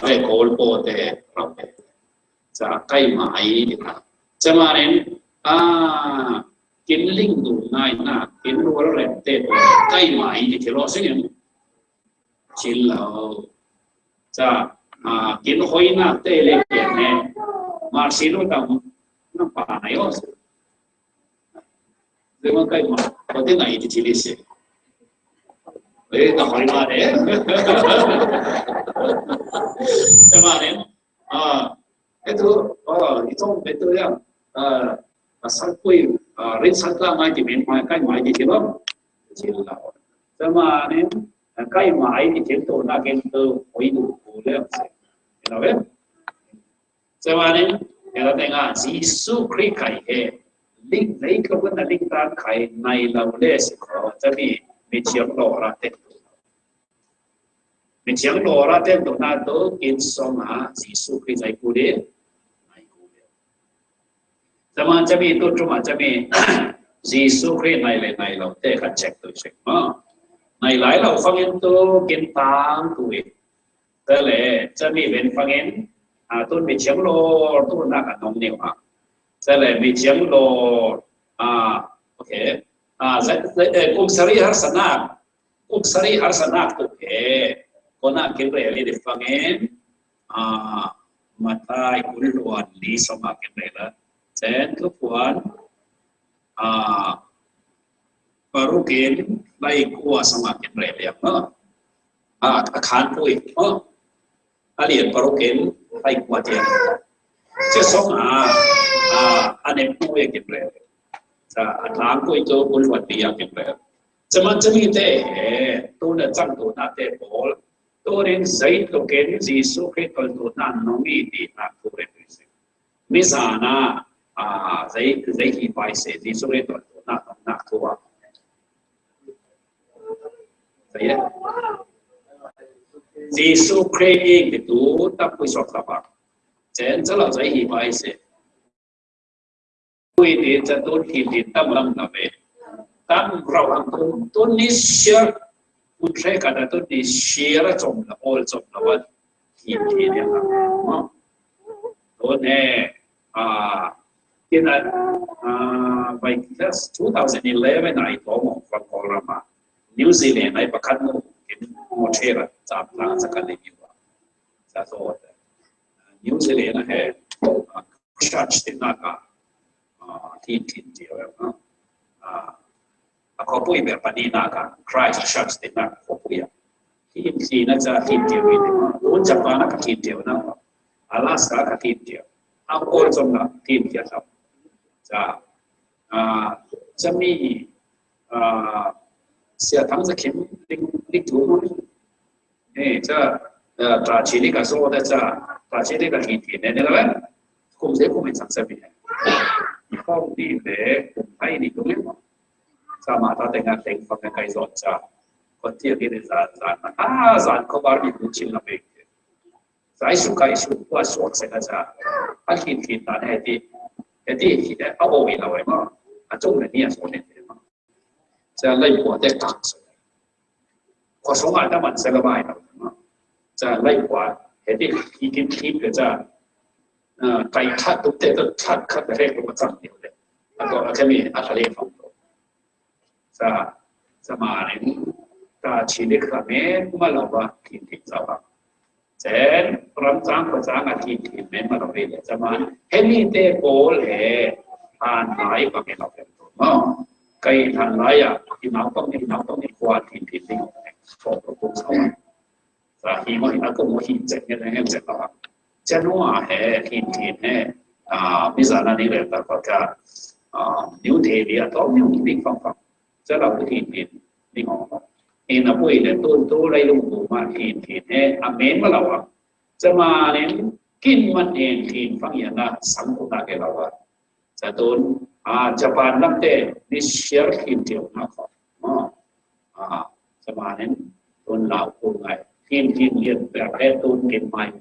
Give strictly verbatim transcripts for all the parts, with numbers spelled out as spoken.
ve kawl pawh te rap ve. Ca kai mai ti ta. Ca manin a kin ling du ngai na kin rual rem te pawh kai mai ti thil aw singin thil lo. Ca a kin hoina te le kian ne mar si lu tam na pa nai aw si. Zema kai ma, pati na iti chili se. Eh, na hoi ma de. Zema ne. Ah, itu, oh, itu betul ya. Ah, asal kui, ah, rin santa mai di men mai kai mai di chilo. Chilo. Zema ne, kai mai di chilo na ken tu hoi du ko le. Ina ve? Cemani, ela tenga Jesu Khrih khai he. Ling nei ko na ling tan khai nai lau le si ko. Cemi mi chiang lo ra ten tu. Mi chiang lo ra ten tu na tu kin song ha Jesu Khrih zai ku de. Nai ku de. Cemani cemi tu cuma cemi Jesu Khrih nai le nai lau te kan check tu check ma. Nai lai lau fangin tu kin tang tu e. Cale, cemi ven fangin, a, tun mi chiang lo tu na ka nong niu ha. Cale, mi chiang lo, a, okay. A, za, za, eh, kum sari har sanak, kum sari har sanak tu ke, kona kin re li di fangin, a, Matai kul luan li soma kin re la. Cen tu puan, a, parukin lai kua soma kin re liang, ha. A, a khan pui, ha. A lian parukin lai kua tiang. Cia soma, a, a nem pui kin re. Cia a tlang pui tu kul luan li kin re. Cia man cia mi te he, tu na cang tu na te bol. Tu rin zai tu ken Jesu Khrih tol tu na nong i ti na tu rin rin. Mi zana, a, zai, zai hi pai se, Jesu Khrih tol tu na nong na tu a. Zai ya. Jesu Khrih ing ki tu ta pui sok ta ba. Chen cha la zai hi pai se. Pui ti cha tun hi ti tam lam na ve. Tam rau ang tun, tun ni share. Kun tre ka da tun ni share a chom la, all chom la wan. Hi ti ni la. Tun he, a, ina, a, by class two thousand eleven, I told him from Kolama. New Zealand, I pakat mo, kin mo chera, sa, sa, sa ka ni wa. Sa so, New Zealand he, a, church ti na ka, a, ti, ti, ti, a, a, khawpui ber pani na ka, Christchurch ti na khawpui a. Hi, hi na cha, hi ti wi ti ma. Tun Japan na ka hi ti na. Alaska ka hi ti. A all zong na hi ti a. Cha, a, cha mi, a, sia thang za kim, ling, ling tu. Eh, cha, a, ta chi ni ka so da cha, ta chi ni ka hi ti ne ne la. Kum se kum in sang sa mi. Hong ni le, kum hai ni tu le ma. Sa ma ta teng a teng fa kai zon cha. Ko ti ni le zan, zan. A, zan ko bar mi ku chin la me. Zai su kai su, wa su se ka cha. A kin kin ta ne ti. Ti, a o wi la wai ma. A chung ne ni a so ne ma. Cha lai ko te ka so. Ko so ma ta man se la mai na. Cha lai ko. Ti, ki kin ki pe cha. A, kai khat tu te tu khat khat te ko ma chang ni le. A ko a ke mi a ta le fa. Sa, sa ma rin, ta chi li kha me, ma la wa, kin ti sa wa. Chen, ram chang ko chang a kin ti me ma la wa le, sa ma, he ni te bol he, han lai pa me la wa. Ma, kai han lai a, ki nau pa me, nau pa me, kwa kin ti ti, so ko ko sa wa. Sa hi mo hi a ko mo hi chen ne ne chen la. Chen wa he hi hi he. A, mi za na ni le ta pa ka. A, niu the li a to niu ni fang fang. Cha la hi hi ni mo. Ni na pui le tu tu lai lu bu ma hi hi he. A men ma la wa. Cha ma nen kin man en hi fang ya na sang ku na ke la wa. Cha tun, a, Japan lam te ni share hin tiu na ko. Mo. A, cha ma nen tun lau ku ngai. Hin hin lian pe pe tun kin mai.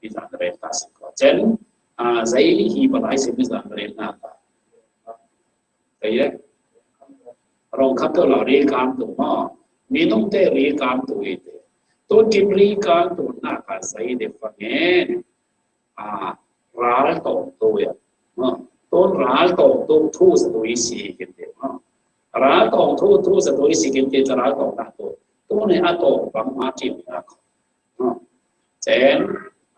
Mi zan re ta si ko. Chen, a, zai hi pa lai si mi zan re na ta. Ka ye. Rong kham to lau ri kam tu mo. Mi nung te ri kam tu i te. Tun kin ri kan tun na ka zai de fa ngen. A, ral tawng tu ya. Tun ral tawng tu thu za tu i si kin de. Ral tawng thu, thu za tu i si kin de, ral tawng na tu. Tu ne a tawng bang ma tim na ko. Chen,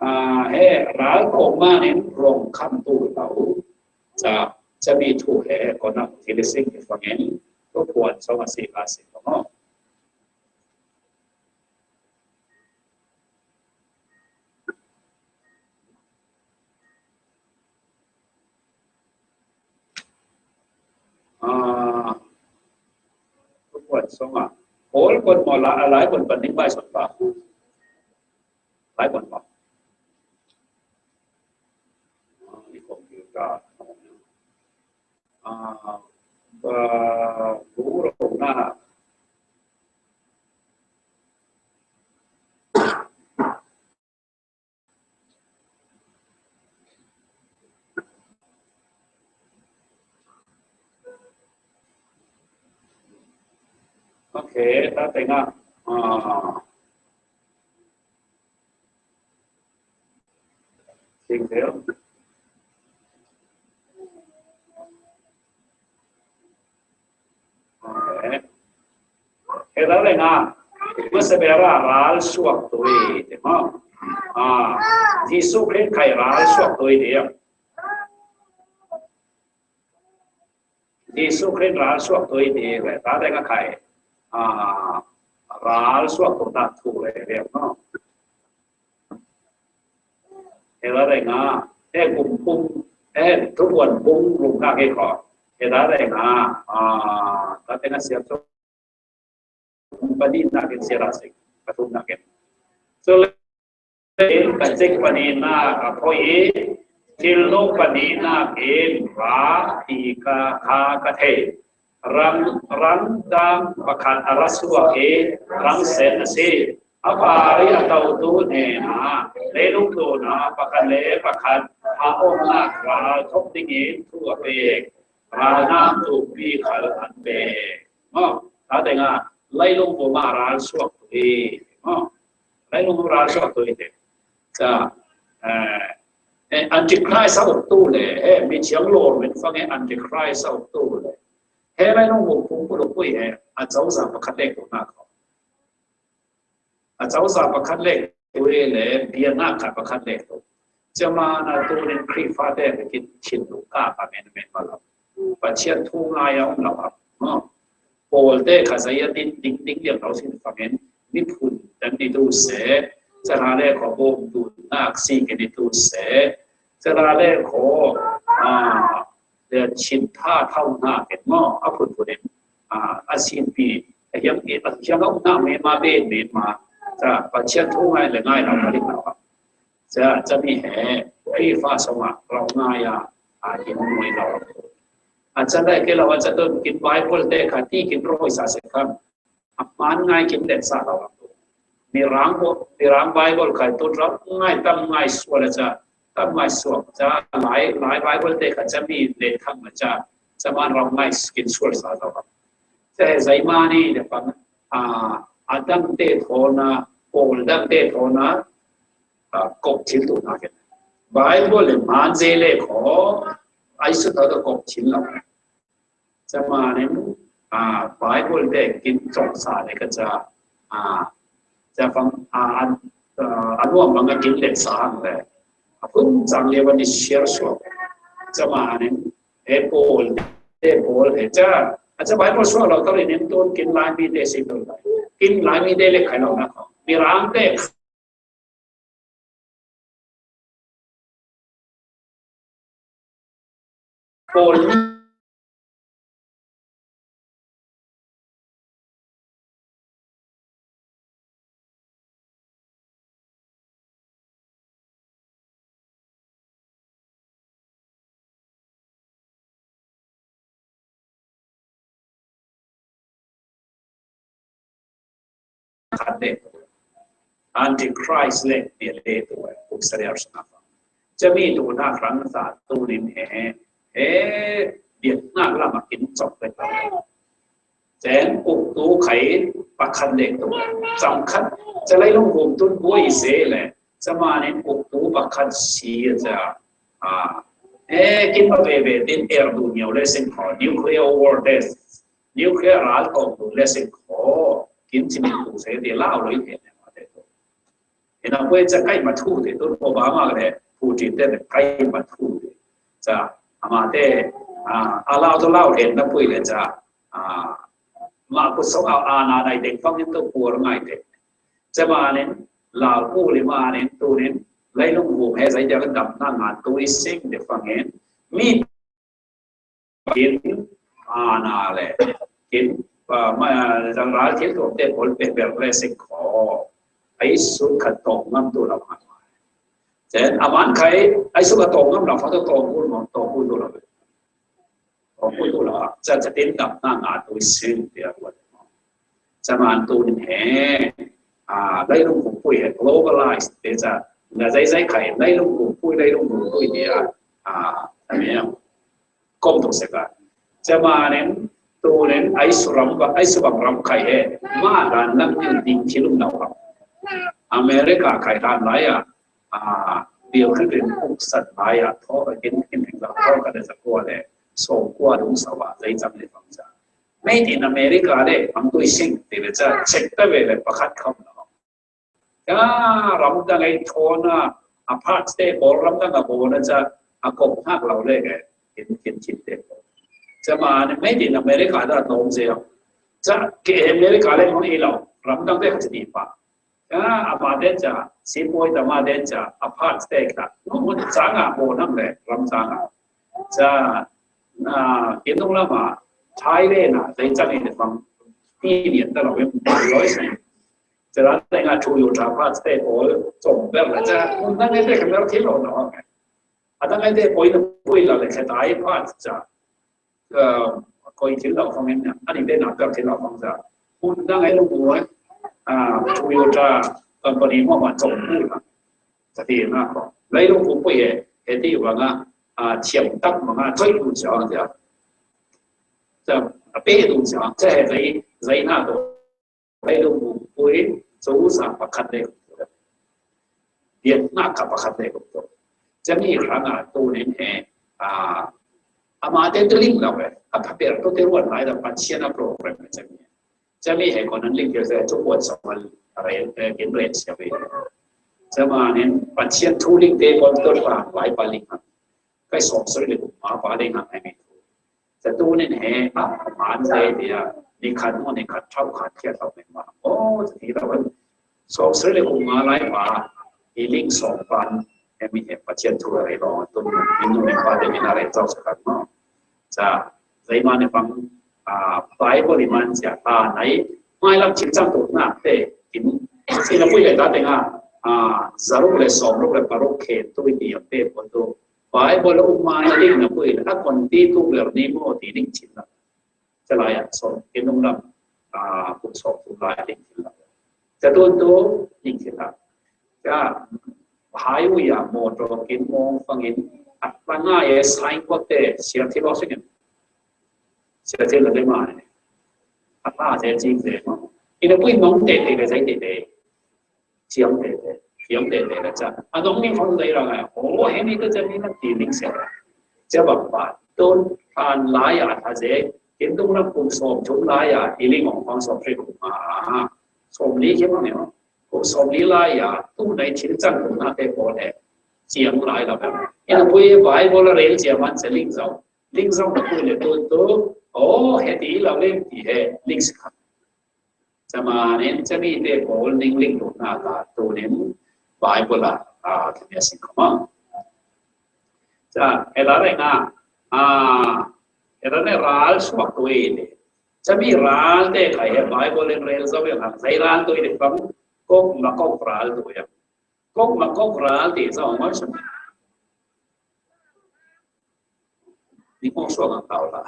a, he, ral tawng ma nin rong kham tu lau. Cha, cha mi thu he, ko na ti le sing fa ngen. Ko puan so ma si ka si ko. Aa, kuan song a. Ol kuan mo la, lai kuan pan ning bai song pa. Lai kuan mo. Aa, ni computer. Aa, ba, bu ro na. Ok, ta teng a. À. Xin thiếu. Ok. He ta teng a. Masa bera ral suak tui, te mo. À, Jisu Khrist khai ral suak tui, te. Jisu Khrist ral suak tui ti ve, ta teng a khai. À, ral suak tu ta tu ve ve, no. He ta teng a, he kum pum, he tu kuan pum rum na ke ko. He ta teng a, à, ta teng a siap tu. Pahnihna ken siara sing, pathumna ken. Cule ka cik pahnihna ka phoih i, thilnu pahnihna ken ra ti ka, kha ka thei. Rang, rang dang pakhat a ra suak i, rang sen a si. A par i a totu hnena, leilung tuna pakhat le pakhat a omna ral thok dingin thu a pek. Ral nam tupi khal an pek. Maw, ta teng a, leilung puma ral suak tui. Maw, leilung ral suak tui te. Cha, eh, eh, Antichrist a uk tu le, eh, mi chiang lo min fang e Antichrist a uk tu le. He leilung uk pum uk pui he, a chau za pakhat le ko na ko. A chau za pakhat le tui le, biakna khat pakhat le tui. Chama na tunin Khrihfa te ki thin lu ka ka men men ma lo. Pathian thu ngai a um lo a. No. Paul te kha zai a din ding ding liam lo sin fa men. Miphun dan ni tu se. Chana le kho bom tu nak si ke ni tu se. Chana le kho, a, le chin tha thau na ken maw, a phun phun in, a, a sin pi, a hiang e, a hiang a um na me ma be me ma, cha, Pathian thu ngai le ngai na ma ri na. Cha, cha mi he, ei fa so ma, rau ngai a, a kin ngai lo. A cha le ke lo a cha don kin Bible te kha ti kin roi sa se khan. A man ngai kin let sa lo. Mirang bo, Mirang Bible khai tu rau ngai tam ngai sual a cha, tam ngai sual cha, lai, lai Bible te kha cha mi le tham a cha, cha man rau ngai kin sual sa lo. Cha he zai mani le pang, a, a dang te thona, Paul dang te thona, a, kop thil tu na ke. Bible le man je le kho, ai su ta kop thil lo. Chama nen, a, Bible te kin chok sa le ka cha, a, cha fang, a, an, a, an nuam bang a kin let sa hang le. A phun chang le wan ni share so. Chama nen, e Paul, e Paul he cha. A cha Bible so lo to le nen ton kin lai mi te si to. Kin lai mi te le khai lo na ko. Mirang te Paul khat le, Antichrist le, ni le tu, uk sariar suna. Chami tu na rang sa tu nin he, he, biak na lama kin chok le ta. Then uktu khai pakhat le tu. Chang khat. Cha leilung vum tun buai se le. Cha manin uktu pakhat si cha. A. E, kin ba ve ve din er du niau le sing kho. Nuclear war test. Nuclear ral kong du le sing kho. Kin chim tu se de lau lo i te ne ma te tu. Ina pwe cha kai ma thu te tu Obama le Putin te kai ma thu te. Cha ama te, a, a lau to lau hen na pwe le cha. A, ma ku so a, a na nai te fang to por ngai te. Cha manin lau ku le manin tu nin leilung vum he zai dia dam na nga tu i sing de fang hen. Mi kin, a, na le kin, a, ma, zang ral thil tuam te pawl pe ber le sik kho. Ai su khat tawng ngam tu lam ha. Chen a man khai ai su khat tawng ngam lam fa to tawng kul mo tawng kul tu lam. Tawng kul tu lam. Cha cha tin dam na nga tu sing pia kuat. Cha man tu nin he, a, leilung vum pui he globalized te cha, na zai zai khai leilung vum pui, leilung vum pui dia, a, a mi a, kom tu se ka. Cha manin tu nin ai su ram ba, ai su bang ram khai he, ma dan lam nin ding thilum nau ram. America khai dan lai a, a, Bill Clinton uk sat lai a, tho ka kin kin kin la tho ka de sa ko le, so ko dum sa wa, zai chang le bang cha. Made in America le, ang tui sing, ti le cha, check ta ve le, pakhat kham lo. Ya, ram dang ai thona, a parts te bol ram dang a bona cha, a kop hak lo le ke, kin, kin, kin te. Cha ma ne, made in America da nom se. Cha, ke America le hong i lo, ram dang te ka chi pa. Ka, a ma den cha, si poi ta ma den cha, a parts te ka. No, mo chang a, mo nang le, ram chang a. Cha, na, kin dong la ma, Thai le na, dai chang i de fang, ti nian ta lo, we, loi sa. Cha la, dai nga chu yo cha parts te ko, chom ber la cha, mun na ne te ka mer ti lo no. A ta ngai te poi na poi la le, ka tai parts cha. Koi thil lo fang in, a ning te na per thil lo fang sa. Hun dang ai lo mo, a, Toyota company mo ma chong pu na. Sa ti na ko. Lai lo ko poi he, he ti wa nga, a, thiam tak ma nga choi lu cha ya. Cha, a pe lu cha, cha he zai, zai na to. Lai lo mu pui, zo sa pakhat le ko. Viet na ka pakhat le ko. Cha mi rang a tu nin he, a, ama te tu ling la we, a pa per to te wan lai da pa chia na program cha mi. Cha mi he ko nan ling ke se chu wan sa wan re, e, kin re cha we. Cha ma nin pa chia tu ling te ko to pa lai pa ling ha. Kai song soi le ko ma pa ling ha ai mi. Cha tu nin he, a, man zai dia, ni khat mo, ni khat thau khat kia thau me ma. O, ti la wan. Song soi le ko ma lai pa, i ling song pan, he mi he pa chia tu re lo, tu ni nu ni pa de mi na re zau sa kan mo. Cha, zai ma ne pang, a, Bible i man cha, a, nai, mai lam chim chang tu na, te, kin, kin a pui le ta te nga, a, za ru le song ru le pa ru ke, tu i ti ya te, po tu, Bible um ma na ding na pui, a kon ti tu ber ni mo ti ding chin la. Cha lai a, so, kin dong lam, a, kum so, kum lai ding chin la. Cha tu tu, ding chin la. Cha, highway a, motor kin mong fang in, a, la nga ye sign ko te, sia ti lo sing in. Sia ti la de ma ne. A, la je jing de ma. Ina pui mong te te le zai te te. Chiang te te, chiang te te la cha. A dong mi phong dai la ngai. O, he ni ka cha ni na ti ning se. Cha ba pa. Ton pan lai a tha je. Kin dong na kum som chung lai a. I ling ong phong som tre kum ma. Som li ke ma ne ma. Kum som li lai a. Tu nai chin chang kum na te ko le. Chiang lai la ba. Ina pui Bible la rel chia man se ling zau. Ling zau na pui le tu tu. O, he ti la ling ti he. Ling se kha. Cha ma nin, cha mi te pawl ning ling tu na ta tu nin Bible a, a, ka nia sing kama. Cha, he la re nga, a, he la ne ral suak tu e le. Cha mi ral te kai he Bible in rel zau yang, zai ral tu e le pang, kok ma kok ral tu yang. Kok ma kok ral te zau ma sum. Ni kong suak ang tau la.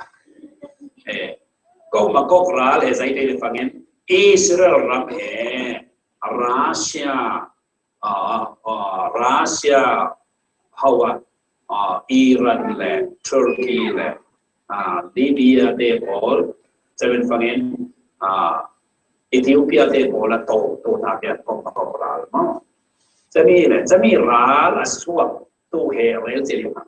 Eh, kok ma kok ral he zai te le fangin Israel ram he, Russia, a, a, Russia, hawa, a, Iran le, Turkey le, a, Libya te pawl, Chavin fangin, a, Ethiopia te pawl a to, to na pian kong ma kong ral maw. Chami le, chami ral a suak tu he rel chili ma.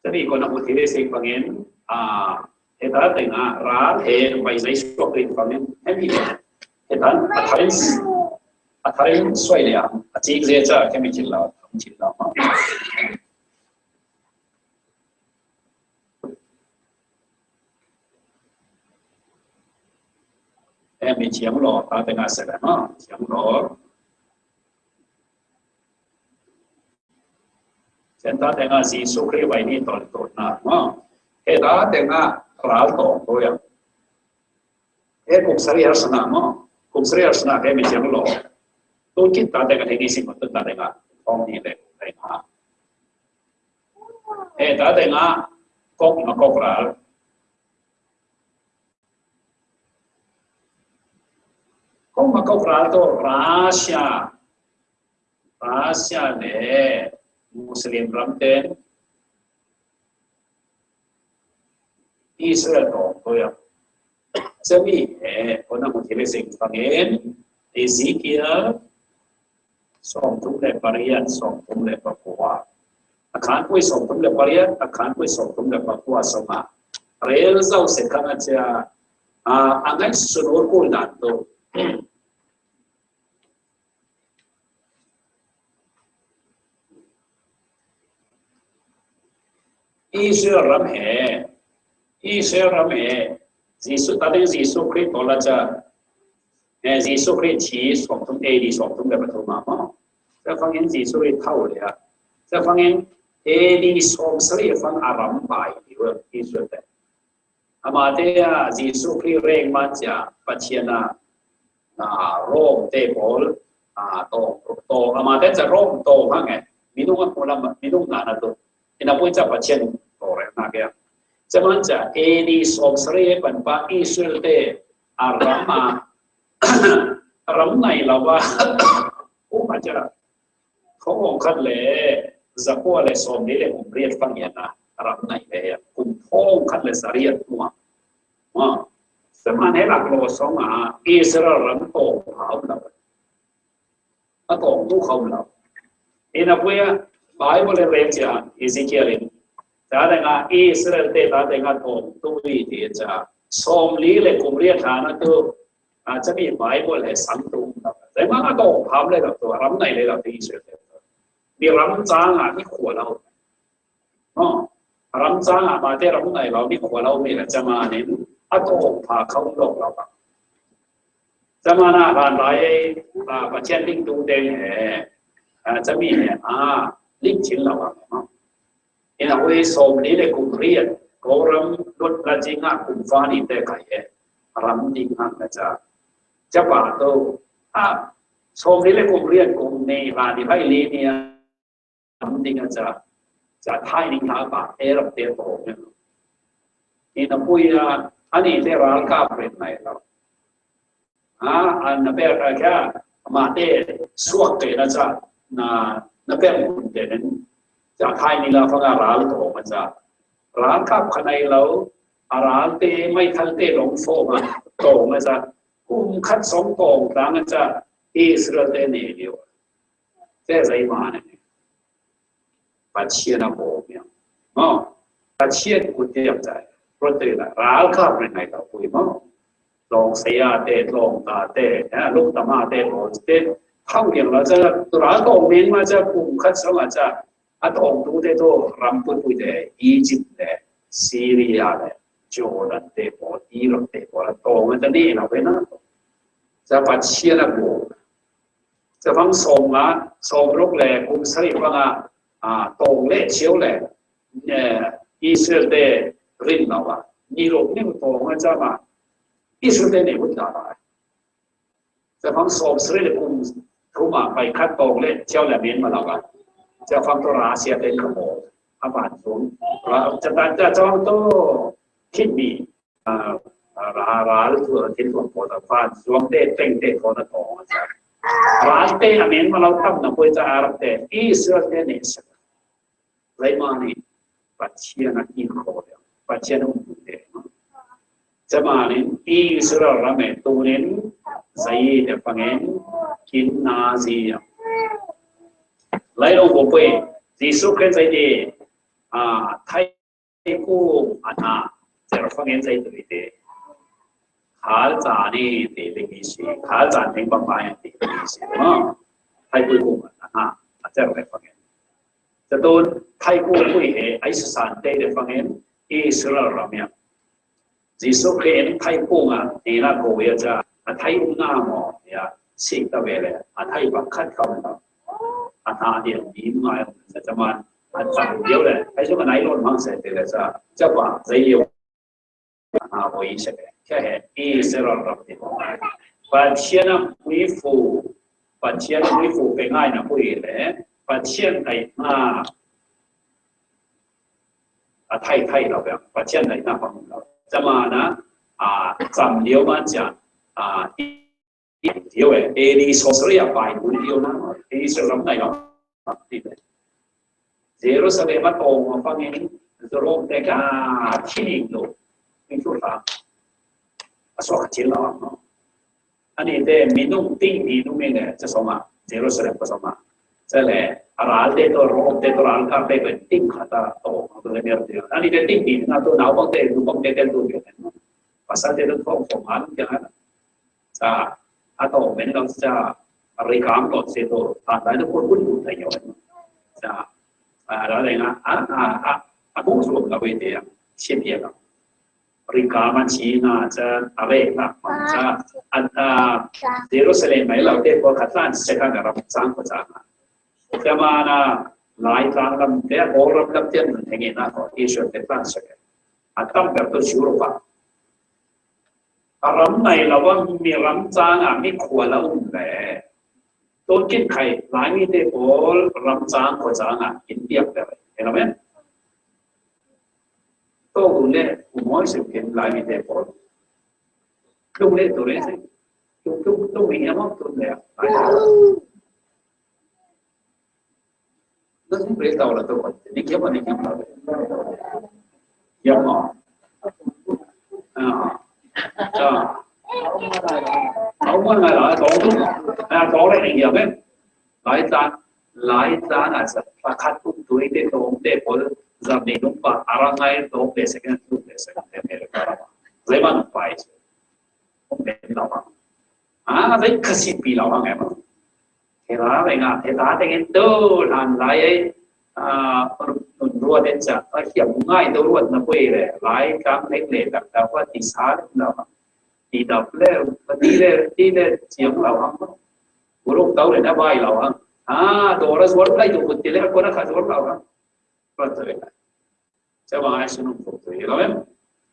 Chami kong na mu thei le sing fangin, a, heta tenga ral he bai zai suak rin fangin, hemi le. Hetan, a tharin, a tharin suai le a, a chik ze cha, kemi chil lau, chil lau maw. Em, mi chiang lo, ta tenga se le maw, chiang lo. Chen ta tenga Jesu Khrist vai ni tol tol na maw. He ta tenga ral tol to ya. He kum sari har sana maw. Kum sari har sana he mi chiang lo. Tu kit ta tenga he ni sim tu ta tenga. Kong ni le tenga. He ta tenga kok ma kok ral. Kok ma kok ral to Russia. Russia le Muslim ram ten Israel tawng to ya. Chami he, kona mu thei le sing fangin, Ezekiel, sawmthum le pariat, sawmthum le pakua. A khan pui sawmthum le pariat, a khan pui sawmthum le pakua sawma. Rel zau se khang a chia, a, a ngai sunur kul dan to. Israel ram he, Israel ram he, Jesu, ta ding Jesu Khrist to la cha, eh, Jesu Khrist chi sawmthum A D sawmthum le pathum ma maw. Cha fangin Jesu Khrist thau le a. Cha fangin A D sawmsari fang a ram bai ni wa Israel te. Amate a Jesu Khrist reng man cia Pathian a, a, Rom te pawl, a, tawng, tawng, amate cia Rom tawng hang e. Minung a pula, minung na na tu. Ina pun cia Pathian tawng reng na kaya. Cia man cia A D sawmsari e pan pa Israel te a ram a, a ram nai lawa. Uma cia Thawng khat le zakua le sawmli le kum riat fang hian a ram nai ve hian kum thawng khat le zariat tua. Ma, seman he lak lo sawng a Israel ram tawng pha um lo. A tawng tu kha um lo. Ina puya Bible le rem cia Ezekiel in. Ta le nga Israel te ta te nga tawng tu i ti cia. Sawmli le kum riat hana tu A, chami Bible he sang tum lo. Zai ma a tawng pham le lo tu, a ram nai le lo tu Israel te. Mi ram chang a mi khua lo. No. A ram chang a ma te ram nai lo mi khua lo mi la chama nin a tawng pha khau lo lo. Chama na ran lai a, Pathian ding tu deng he. A, chami he a ling chin lo a. No. Ina hui sawmli le kum riat, ko ram lut la jinga kum fani te kai e. Ram ding hang na cha. Cha pa to, a, sawmli le kum riat kum nei la ni bai li ni a, ram ding a cha. Cha thai ding ha pa, e ram te to ne. Ina hui a, ani te ral ka pren nai lo. A, a na per ka kya, ma te suak te na cha, na, na per mun te nen. Cha khai ni la fa ka ral to ma cha. Ral kap kha nai lo, a ral te mai thal te long fo ma to ma cha. Kum khat song tong tang cha, Israel te ne liu. Te zai ma ne. Pathian a bawm hiam. Maw, Pathian kut hiam zai. Rot te la, ral kap rin ngai lo pui maw. Tlawng saya te, tlawng ta te, eh, luk tama te, bawl te, thau liang lo cha, tu ral tawng meng ma cha, kum khat sawng a cha, a tawng tu te tu, ram pui pui te, Egypt le, Syria le, Jordan te, bawl, Iraq te, bawl, a tawng a cha ni lo pe na. Cha Pathian a bawm. Chavang sawm nga, sawm ruk le kum sari panga, a, tawng le chiau le, eh, Israel te rin lo a. Ni ruk ni tawng a chama, Israel te ne ut la a. Chavang sawm sari le kum thuma pai khat tawng le chiau le min ma lo a. Chavang to Russia te ka mo. A ban sung. Ra, cha ta, cha chawng to. Khin mi. A, a, ra, ral tu, a, tin tuan pawl a, van zuang te, teng te, tawng a tawng a cha. Ral te, a min ma lo tam na poi cha Arab te, Israel te ne sa. Lai ma ni, Pathian a kin ko le, Pathian a um te. Camanin Israel ram e tunin zai te fangin kin na zi. Lai lo bo pui Jesu Christ zai te a thai ku a na zer fangin zai tu te. Khal ca ni te te ki si khal ca ning bang bang te ki si ma thai ku ku a na a zer te fangin. Tatun thai ku ku he ai sa san te te fangin Israel ram ya. Jesu Christ thai ku nga ni na ko ya cha a thai u na mo ya si ta ve le a thai ba khat ka mo. A na dia ni ma ya cha cha man a cha dia le ai so ka nai lo mang se te le cha cha ba zai yo. A bo i se ke he i se ro ro ti bo. Pathian a pui fu, Pathian a pui fu pe ngai na pui le Pathian ai na a thai thai lo ya Pathian ai na pang lo. Cama na a cam liu ma cha a liu e A D sorcery a bai bu liu na A D sorcery lam nai lo. Jerusalem a tawng a fangin Rome te ka thilin lo. Min thu ta. A suak thil lo. Ani te minung ting ni nu min le cha soma Jerusalem ko soma. Cha le a ral te to Rome te to ral ka te ko ting kha ta tawng to le mer te. Ani te ting ni na to nau bang te nu bang te te tu ke. Pasal te to thong thong an ke na. Cha a to men lo cha ri kam lo se to ta ta no kun kun lu ta yo. Cha a ra le na a a a a bu su la we te ya. Shin ye la. Ri kam an chi na cha a re na cha a a Jerusalem mai lo te ko ka tan se ka na ram sang ko cha na. Cha ma na lai tang lam te ko ram lam te na te nge na ko Israel te tan se. A tam ber to shuru pa. A ram nai lo a mi ram chang a mi khua la um le. Ton kin khai lai mi te pawl ram chang khua chang a kin piak le. He lo men. To u le u moi se kin lai mi te pawl. Tung le to le se. Tung tung tung mi ya mo tung le. Lai. Nó không biết đâu là tôi còn đi kiếm anh đi kiếm đâu. Kiếm mà. À. Cho. Không có ngày đó có đúng. À, có đấy anh hiểu đấy. Lai tan, lai tan a sa pakhat tum tui te tawng te pawl zam ni nung pa a ra ngai tawng te second tum te second te me le pa. Zai man pai. Kum te lo. A zai khasi pi lo ang em. He la ve nga he ta te ngen to lan lai ai. A nun ruat en cha a hiam ngai to ruat na pui le lai kam lek le tak ta pa ti sa le lo. Ti dap le ti le ti le chiang lo ang. Buruk tau le na bai lo ang. A to ra zuar lai to ti le ko na kha zuar lo ang. Ruat le. Cama ai sunung tuk tu ilo em.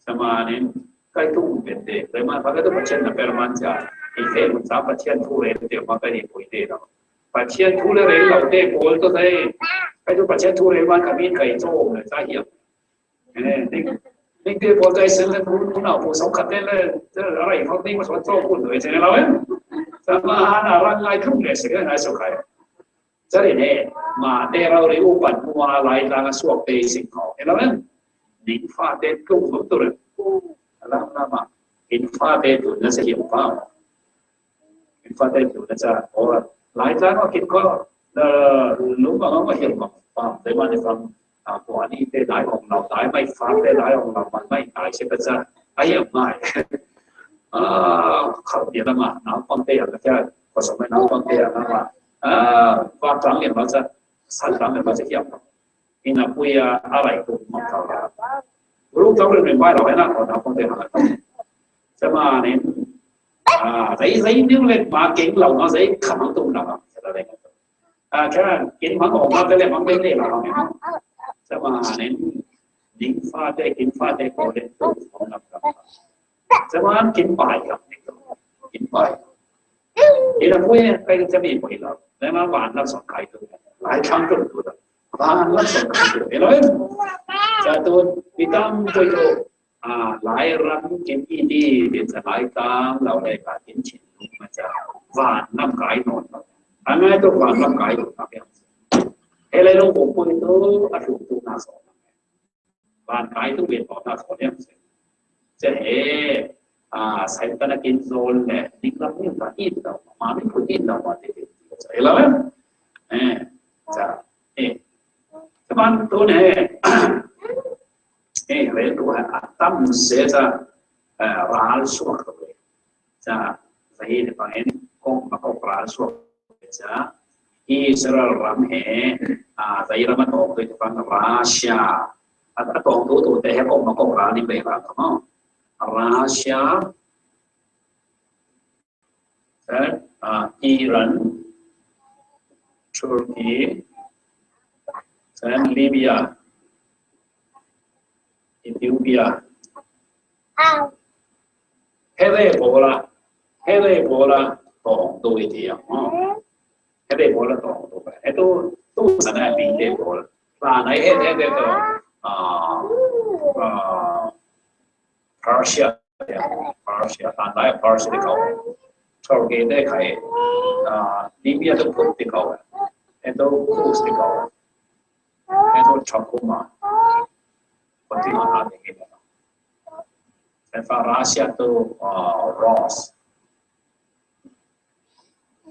Cama nin kai tung bete. Rema pakai tu pacen na perman cha. Ite mun sa pacen tu re te ma kai ni pui te lo. Pacen tu le re lo te pol to te. Kai tu pacen tu re man kami kai to le sa hiam. Eh, ning ning te pol kai sen le mun mun au pu song khat te le. Ara i phok ning ma song to kun le se lo em. Cama han ara ngai tung le se ngai so kai. Chari ne, ma te rau ri u pan mua lai tlang a suak te sing ko. Elo men, ning fa te tung tung tu re. Alam lama, in fa te tu na sa hiam pa. In fa te tu na sa ora lai tlang a kin ko. Na lum ma ma hiam ma pa. Te ma ne fam a ko ani te lai ong lau tai mai fa te lai ong lau mai mai tai se pa sa. Ai hiam mai. A, khau dia lama, nau pang te ya ka cha. Ko sa mai nau pang te ya lama. A, va tlang ya ma sa. San tlang ya ma sa hiam. Ina pui a, a lai ko ma ka la. Ru ka ru men bai lo na ko na ko te ha. Sa ma ne. A, zai zai ni le ma keng lo na zai ka ma tu na. Sa le. A, ka kin ma ko ma te le ma te le la. Sa ma ne. Ning fa te kin fa te ko le tu ko na ka. Sa ma kin bai ka. Kin bai. Ina pui kai ka mi pui lo. Na ma wan na so kai tu. Lai chang tu tu. Wan na so kai tu. Elo. Sa tu, mi tam pui lo. A, lai ram kin i di, di sa lai tang, lau lai ka kin chin lu ma cha. Van nam kai non. A ngai to van nam kai to ka piang. He lai lo ko ko to, a tu tu na so. Van kai to ve to na so piang. Ca he, a, Satan a kin zol le, dik lam ni ta in lo, ma mi pu in lo, ma te te. Ca, e lo, e. E, ca, e. Ca ban tu ne, e, re tu ha, a tam se ca, e, ral suak tu le. Ca, sa hi te pa en, kong ma kong ral suak. Ca, Israel ram he, a, sa hi ram a tawng tu te pang Russia. A, a tawng tu tu te he kong ma kong ral ni pe ram ka mo. Russia, then, a, Iran, Turkey, then Libya, Ethiopia. He te pawl a, he te pawl a tawng tu i ti a mo. He te pawl a tawng tu. He tu, tu sa na bi te pawl. Sa na he, he te tu, a, a, Persia, Persia, sa na Persia te kau. Turkey te kai, a, Libya te put te kau. He tu put te kau. He tu chakuma. Put te kau na te kau. He fa Russia tu, a, Rus.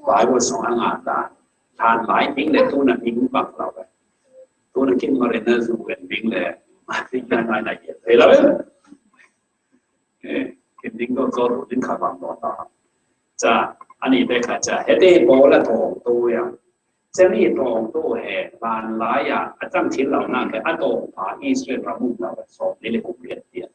Bible song ang ata. Tan lai ting le tu na ting bak lau. Tu na kin ma re na zu wen ting le. Ma ting na na na ye. Te lau. E, kin ting ko ko ru ting ka bang do ta. Ca, ani te ka ca. He te pawl a tawng tu ya. Ca ni tawng tu he, ban lai ya, a cang chin lau na ke, a tawng pa Israel ram mu lau, sawm ni le kum riat tia.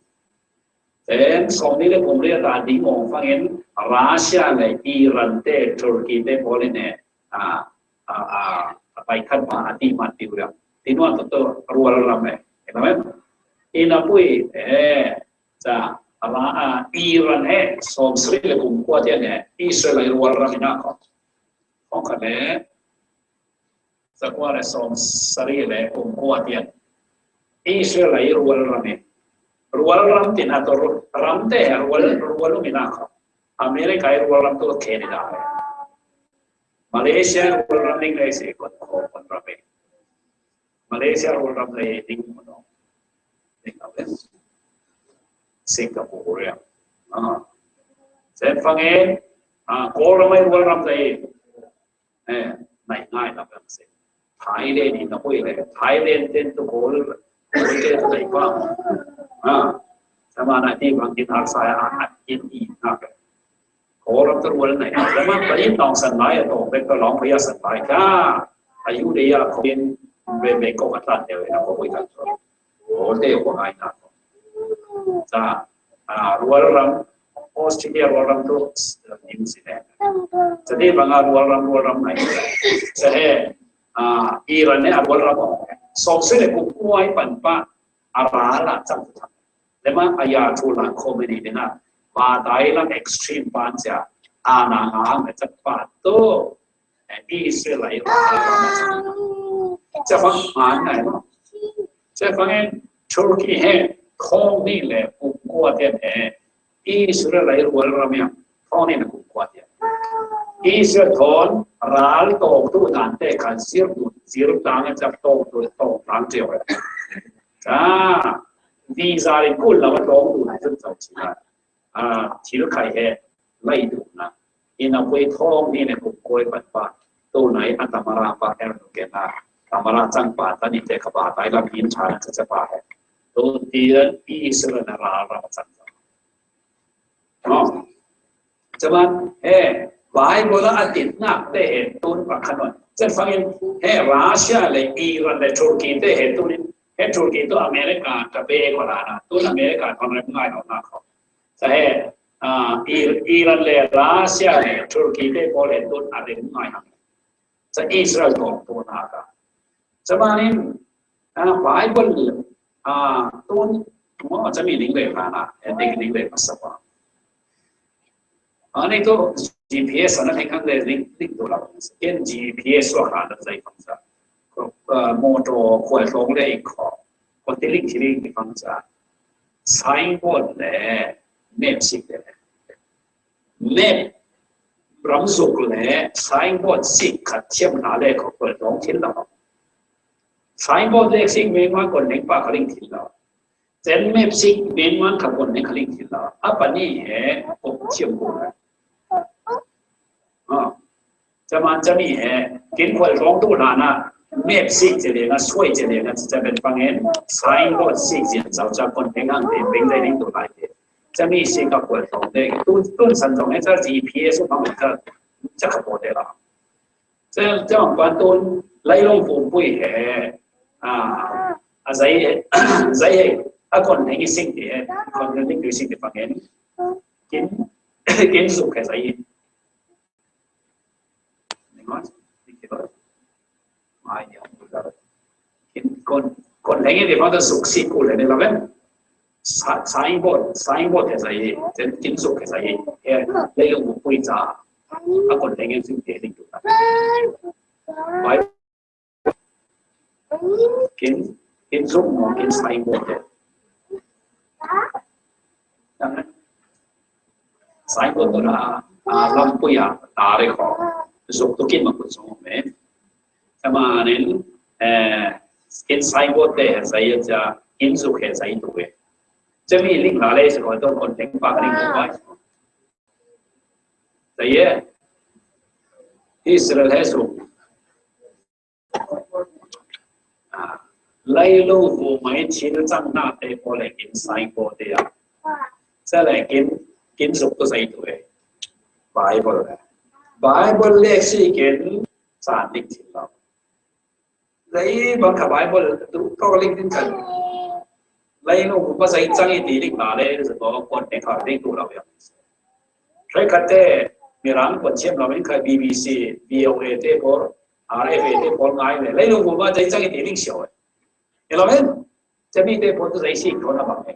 Then, sawm ni le kum riat ta ding ong fangin, Russia le Iran te, Turkey te pawl in e, a, a, a, a pai khan pa a ti mat tiu ria. Ti nuan to to rual ram e. Ina me? Ina pui, e, ca, a, a, Iran he, sawm sri le kum kua tian e, Israel le rual ram ina ko. Kong ka le, Zakua le sawm sari le kum kua tian. Israel a i rual ram i. Rual ram tin a to ru-, ram te a rual, rual um ina kha. America i rual ram to Canada le. Malaysia i rual ram ning le si kon ko kon ram i. Malaysia rual ram le ding mo no. Ding ram le. Singapore ya. Ah. Sen fang e. Ah, ko ram i rual ram le. Eh, nai ngai na kan se. Thailand ni na pui le. Thailand ten to ko le. Ko te to nai pa. Ha. Sama na ti bang kin har sa ya a kin i na ka. Ko ram to wal nai. Sama pa in tong san lai to be to long pa ya san lai ka. Ayu de ya ko in be be ko ka ta de na ko pui ta. Ko te ko ngai na. Ca, a, rual ram, Australia rual ram tu, New Zealand. Jadi banga rual ram, rual ram nai. Ca he, a, Iran ne a rual ram o. Sawm sui le kum kua i pan pa, a ra la cang tu. Le ma a ya tu la Khomeini ne na, ba dai la extreme pan cia, a na nga me cak pa tu. Israel lai. Ca fang man nai no. Ca fang en Turkey he thong ni le kum kua tian he Israel lai rual ram ya. Thong ni le kum kua tian. Israel thon ral tawng tu dan te kan sir tu sir tang ca tawng tu tawng tang teu. Ca visa le kul la tawng tu na zun zau ci na. A, thil khai he lai tu na. Ina pui thong ni ne kum koi pan pa. Tu nai a tamara pa er nu ke na. Tamara chang pa ta ni te ka pa tai lam hin cha na cha pa he. Tu ti ran Israel na ra ra chang. No. Chaman he Bible a tin na te he tun pa khanon. Chen fangin he Russia le Iran le Turkey te he tunin he Turkey tu America ta be ko la na. Tun America kon rem ngai lo na ko. Sa he, a, Ir-, Iran le Russia le Turkey te ko le tun a rem ngai hang. Sa Israel ko to na ka. Sa manin, a, Bible, a, tun mo sa mi ning le ka na, e ding ning le ma sa pa. Ani to G P S na thai kan le ning, ning to la. Ken G P S wa ka da sai kan sa. Ko, a, motor ko long le ko. Ko tiling tiling kan sa. Signboard le map sik le. Map ram zuk le signboard sik khat thiam hna le ko ko dong thil lo. Signboard le sik me ma ko neng pa ka ring thil lo. Chen mep sik ben man kha kon ne kha ling thil la. A pani he kok chiam ko. Ah. Chama chami he kin khol rong tu na na mep sik che le na suai che le na cha ben pang en. Sign board sik che chau cha kon ne ngang te peng dai ning tu lai te. Chami sik ka khol rong te. Tu tu san rong e cha G P S ma cha cha ka po te la. Chang chang pan tun lai long pum pui he. A, a zai he, zai he. A kon heng sing ti he. Kon heng sing ti pang en. Kin, kin zuk he zai. Kin kon, kon heng ti pang ta zuk si ku le ne la ben. Sa, sign board, sign board he zai. Chen kin zuk he zai. He, lai long pum pui cha. A kon heng sing ti he ding tu. Bai Kin, kin zuk mo, kin sign board te. Sign board to na, a, lam pui a, ta re ko. Zuk to kin ma kun song me. Chama nen, eh, kin sign board te he zai cha, kin zuk he zai tu e. Chami ling la le se ko to kon teng pa ling ko bai. Zai ye. Israel he zuk. Lai lo hu mai thil chang na te ko le kin sign board te a. Sa le kin, kin zuk to sai tu e. Bible le. Bible le si kin san dik thil lo. Lai bang kha Bible tu ko ling tin kan. Lai lo hu ma zai chang i ti dik na le so ko kon ne kha dik tu lo ya. Thai khat te Mirang kon chiam lo min kha B B C, V O A te ko, R F A te ko ngai le. Lai lo hu ma zai chang i ti dik sio. Elaven, chami te pon tu zai si ko na bang e.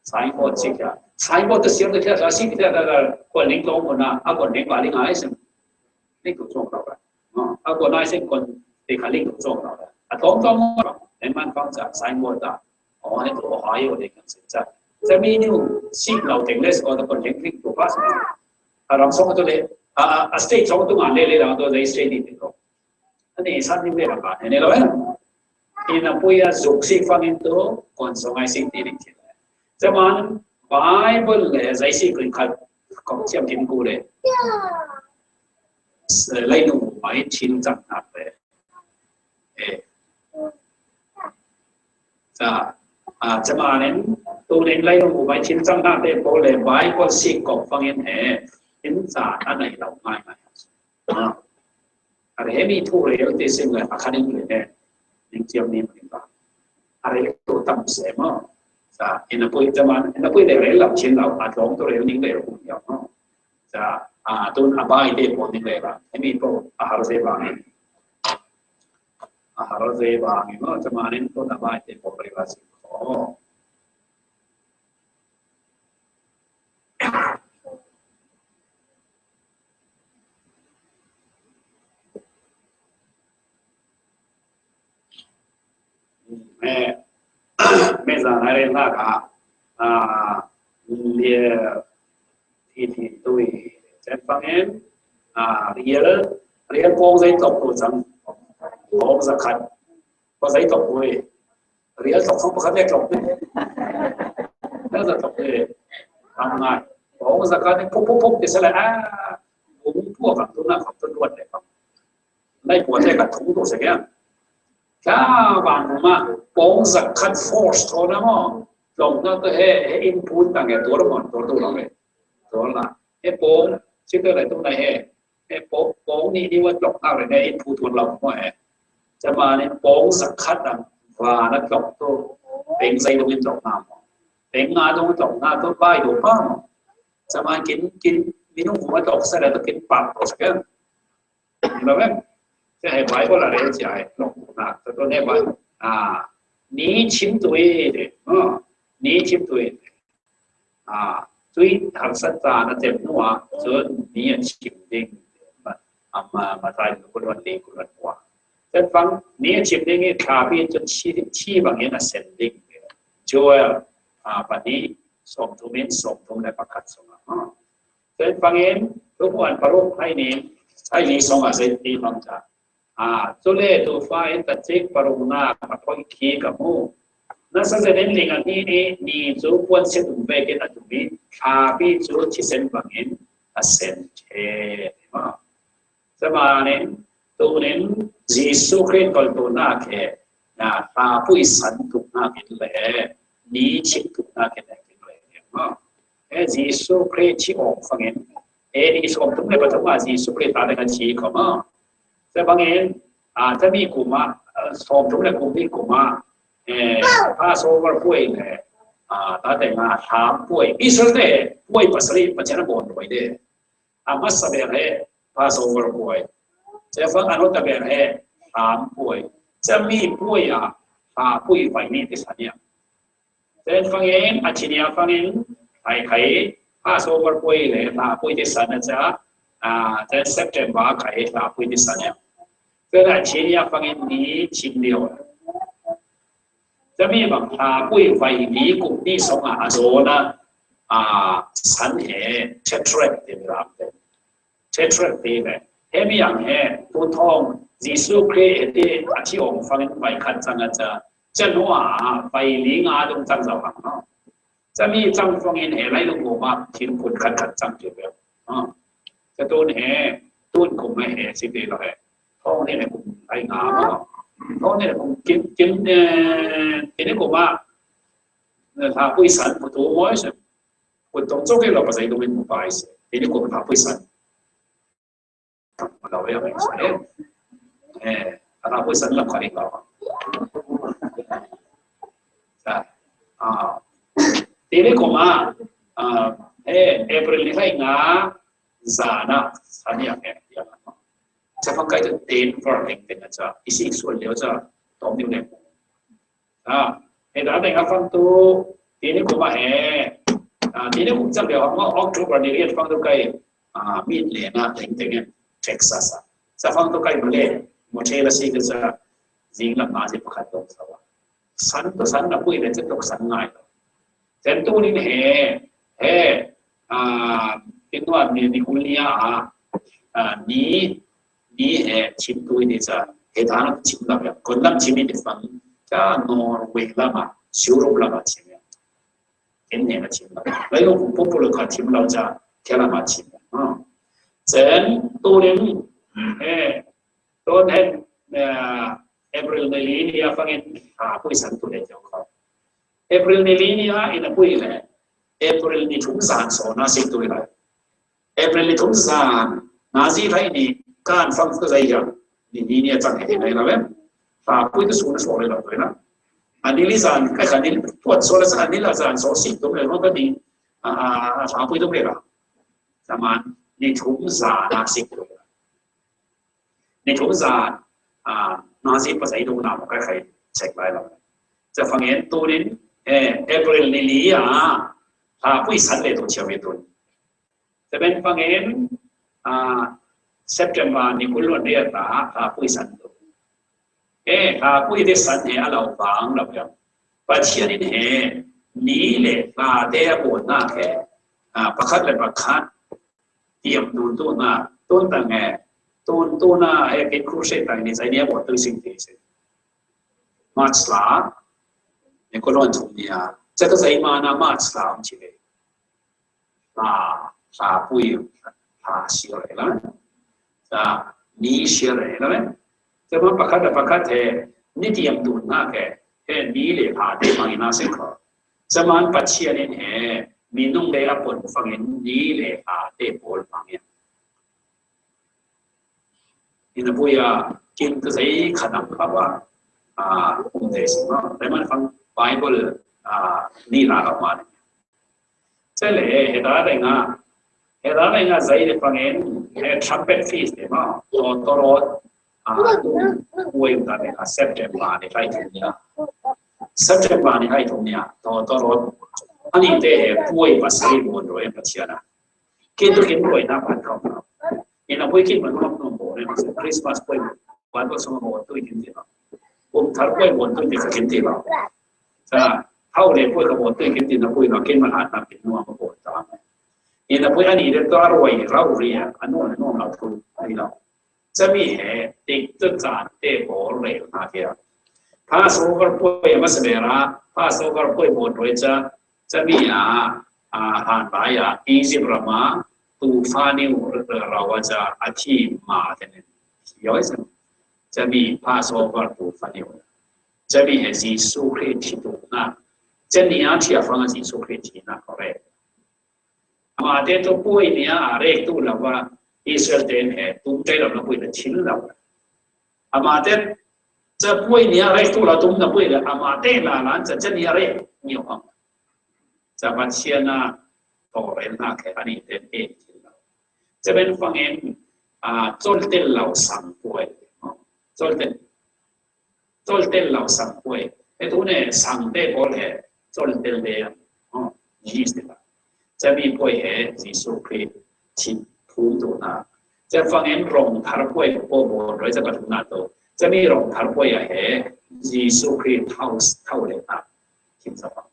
Sign board si kya. Sign board tu siam tu kya, sa si kya da da, ko ling long ko na, a ko ling ba ling ai sim. Ling tu chong ka ba. A ko na sim kon te ka ling tu chong ka ba. A tong tong ma, len man fang sa, sign board ta. O, ne tu o hai o de kan sim sa. Chami ni si lo teng le ko ta ko ling ling tu ba sa. A ram song tu le, a, a state song tu ngan le le la tu zai state ni tu. Ani san ni ve la ba ne lo en. Ina pui a zuk si fang in tu kon song ai sing ti ring ti. Zaman Bible le zai si kun khat kong chiam kin ku le. Lai nu mai chin chang nak le. Eh. Sa, a, zaman en tu nen lai nu mai chin chang nak le po le Bible si kong fang in he. In sa anai lau mai mai. A, a re mi thu re te sim le a khan in le ne. Ning chiam ni ma ba. A re tu tam se mo. Sa, ina pui zaman, ina pui le re lau chin lau, a long tu re ning le hu yau mo. Sa, a, tun a bai te po ning le ba. He mi po a har se ba ni. A har se ba ni mo, zaman in tun a bai te po re ba si. Oh. Me, me zan ai ren la ka, a, lia, ti ti tui, chen fang en, a, riel, riel pong zai tok tu chang, pong za khat, pong zai tok tui, riel tok song pakhat le tlok ne. Riel za tlok ne. Ang ngai. Pong za khat ne puk puk puk ti sa le a. Pong puk ang tu na kong tu luat le pang. Nai pua te ka thung tu sa kya. Kya bang ma pong za khat force tho na mo. Tlok na tu he, he input tang he tu mo, tu tu lo he. Tu la. He pong, si tu le tu na he. He pong, pong ni ni wa tlok na re ne input tu lo mo he. Chama ni pong za khat ang wa na tlok tu. Peng zai dong in tlok na mo. Peng nga dong tlok na tu bai do pa mo. Chama kin, kin, minung wa tlok sa le tu kin pa to sa kya. Lo em. Te he Bible a re cha he. Tlok na tu tu ne ba. A, ni chim tu e de. Ni chim tu e de. A, tui harsat ta na tem nuwa, chun ni a chim ding, a, ma, Mathai ku luan li ku luan nuwa. Chen fang, ni a chim ding i tha pi chun chi, chi bang in a sen ding. Joel, a, pani, som thum in, som thum le pakhat song a. Chen fang in, tu puan paruk hai ni, hai ni song a sen ti bang cha. A, cule tufa in tacik paruknak a phoih khi ka hmu. Nasa zetin ling a hnih nih ni cu puansit um vekin a tum i, thlapi cu thisen bangin a sen ṭheh. Sihmanhsehlaw tunin Jesuh Khrih kolhtunak he, na, hlapui san tuknak in le ni chik tuknak in le, he Jesuh Khrih thi awk fangin, A D sawmthum le pathum ah Jesuh Khrih ta ding a thi kho maw? Sihmanhsehlaw, a, cami kum ah, a, sawmthum le kum hnih kum ah, eh, Passover puai le, a, ta ding a hlam puai, Israel te puai pasarih Pathian a bawn ruai ding. A hmasa ber he Passover puai. Cefang a nota ber he hlam puai. Cami puai a hlapui vai nih ti sa nia. Cefangin a thinia fangin hai khai Passover puai le hlapui ti sa na ca. A, cen September khai hlapui ti sa nia. Cen a thinia fangin ni chin lio. Cami bang hlapui vai ni kum ni song a a zawn a, a, san he tetrad ti ram te. Tetrad ti ve. He mi ang he, tu thawng Jesuh Khrih he ti a thi awng fangin vai khat cang a ca. Ca hnu a vai li nga dong cang zau hang no. Cami cang fangin he lai lung goma thil phun khat khat cang ti ve. Ha. Ca tun he, tun kum he si ti lo he. Thawng ni le kum lai nga ma. Thawng ni le kum kim, kim, eh, ti ni kum a. Hlapui san pu tu moi se. Pu tong cok lo pa zai dong in mu pai se. Ti ni kum hlapui san. Lo ya pai se. Eh, hlapui san lam kha ni lo. Sa. Ah. Ti ni kum a. Ah, eh, April ni lai nga. Zana. San ya, eh, ya. Sa fang kai tu ten for teng teng a ca. Isi sual lio ca. Tom ni le. A, he ta ding a fang tu, ti ni kum a he. A, ti ni kum cang lio hang October ni riat fang tu kai, a, mit le na teng teng in Texas a. Sa fang tu kai male, mo che la si ka sa, zing lam na si pakhat dong sa wa. San tu san na pui le cen tu san ngai. Cen tu ni he, he, a, tin nuan ni, ni kul ni a, a, ni, ni he, chim tu ni ca, he ta na chim la ya, kon lam chim ni fang, ca Norway lama, Europe lama chim ya. Ken ne na chim la. Lai lo kum popular ka chim la ca, ke lama chim ya. Ha. Cen tu ni, he, Tun he, eh, April ni li ni a fangin, a, pui san tu le jong ko. April ni li ni a ina pui le. April ni thum zan so na si tu le. April ni thum zan na zi lai ni kan fang tu zai jong. Ni ni ni a chang he nai la ve. A, pui tu su na so le la tu na. A ni li zan kai ka ni puat so la sa ni la zan so si tu le no ka ni. A, a, a, a pui tu le la. Zaman ni thum zan na si tu le. Ni thum zan, a, na zi pa zai dong na mo kai khai check lai lo. Ca fangin tunin, eh, April ni li a, a, pui san le tu chiawi tun. Ca ben fangin, a, September ni kul luan ria ta, a, pui san tu. Eh, a, pui te san he a lo bang lo ya. Pathian in he, ni le hla te a bawn na he, a, pakhat le pakhat, tiam tun tu na, tun tang he, tun tu na he, kin crusade tang ni zai ni a bawn tu sing te se. March la, ni ko lon chung ni a, ca ka zai ma na March la, um chi le. Hla, hla pui, hla siar e la. Ca ni siar e la. Ca man pakhat a pakhat he, ni tiam tun na he, he ni le hla te mang ina se ko. Ca man Pathian in he, minung le a pon fangin ni le hla te pawl mang in. Ina pui a, kin tu zai khanam khawa, a, um te sing ma. Te man fang Bible, a, ni la ka man. Cele, he ta dai nga, he ta dai nga zai le fangin, he trumpet feast te ma, to, to rot, a, tu, uai ta dai nga, September ni lai tu nia. September ni lai tu nia, to, to rot. Ani te he, uai pa sai bon ro e pa chia na. Kin tu kin ruai na pan kau. Ina pui kin man nuam nuam bo ne, Christmas pui man bo sung bo tu kin ti ba. Um thar pui bo tu ti ka kin ti ba. Sa, hau le pui ka bo tu kin ti na pui ma kin man hat na kin nuam bo ta. Ina pui ani de ta ruai rau ria, anu anu na tu ni la. Cami he tik tu caan te bawl rel hna tiah. Passover puai a masa ber ah, Passover puai bawl ruai ca, cami ah, ah, hlan lai ah, Egypt ram ah, tufa niu rau ah ca, a thi ma te nen. Yoi cami Passover tufa niu. Cami he Jesuh Khrih thi tu na. Cami a thi a fang Jesuh Khrih thi na ko re. Amah te tu puai ni a rek tu lo va Israel te he tum te lo na puai na chin lo. Amah te ca puai ni a rek tu lo tum na puai le amah te la lan ca ca ni a rek ni hong. Ca Pathian a to rel na ke ani te e chin lo. Ca ben fangin a col tel lo sang puai. Col tel Coltel lo sang puai. He tu ne sang te pawl he coltel te, oh, yeast te. Cami puai he Jesuh Khrih thim phum tu na. Ca fangin rong thar puai ko bo roi ca pathum na tu. Cami rong thar puai a he Jesuh Khrih thau, thau le na. Thim sa fang.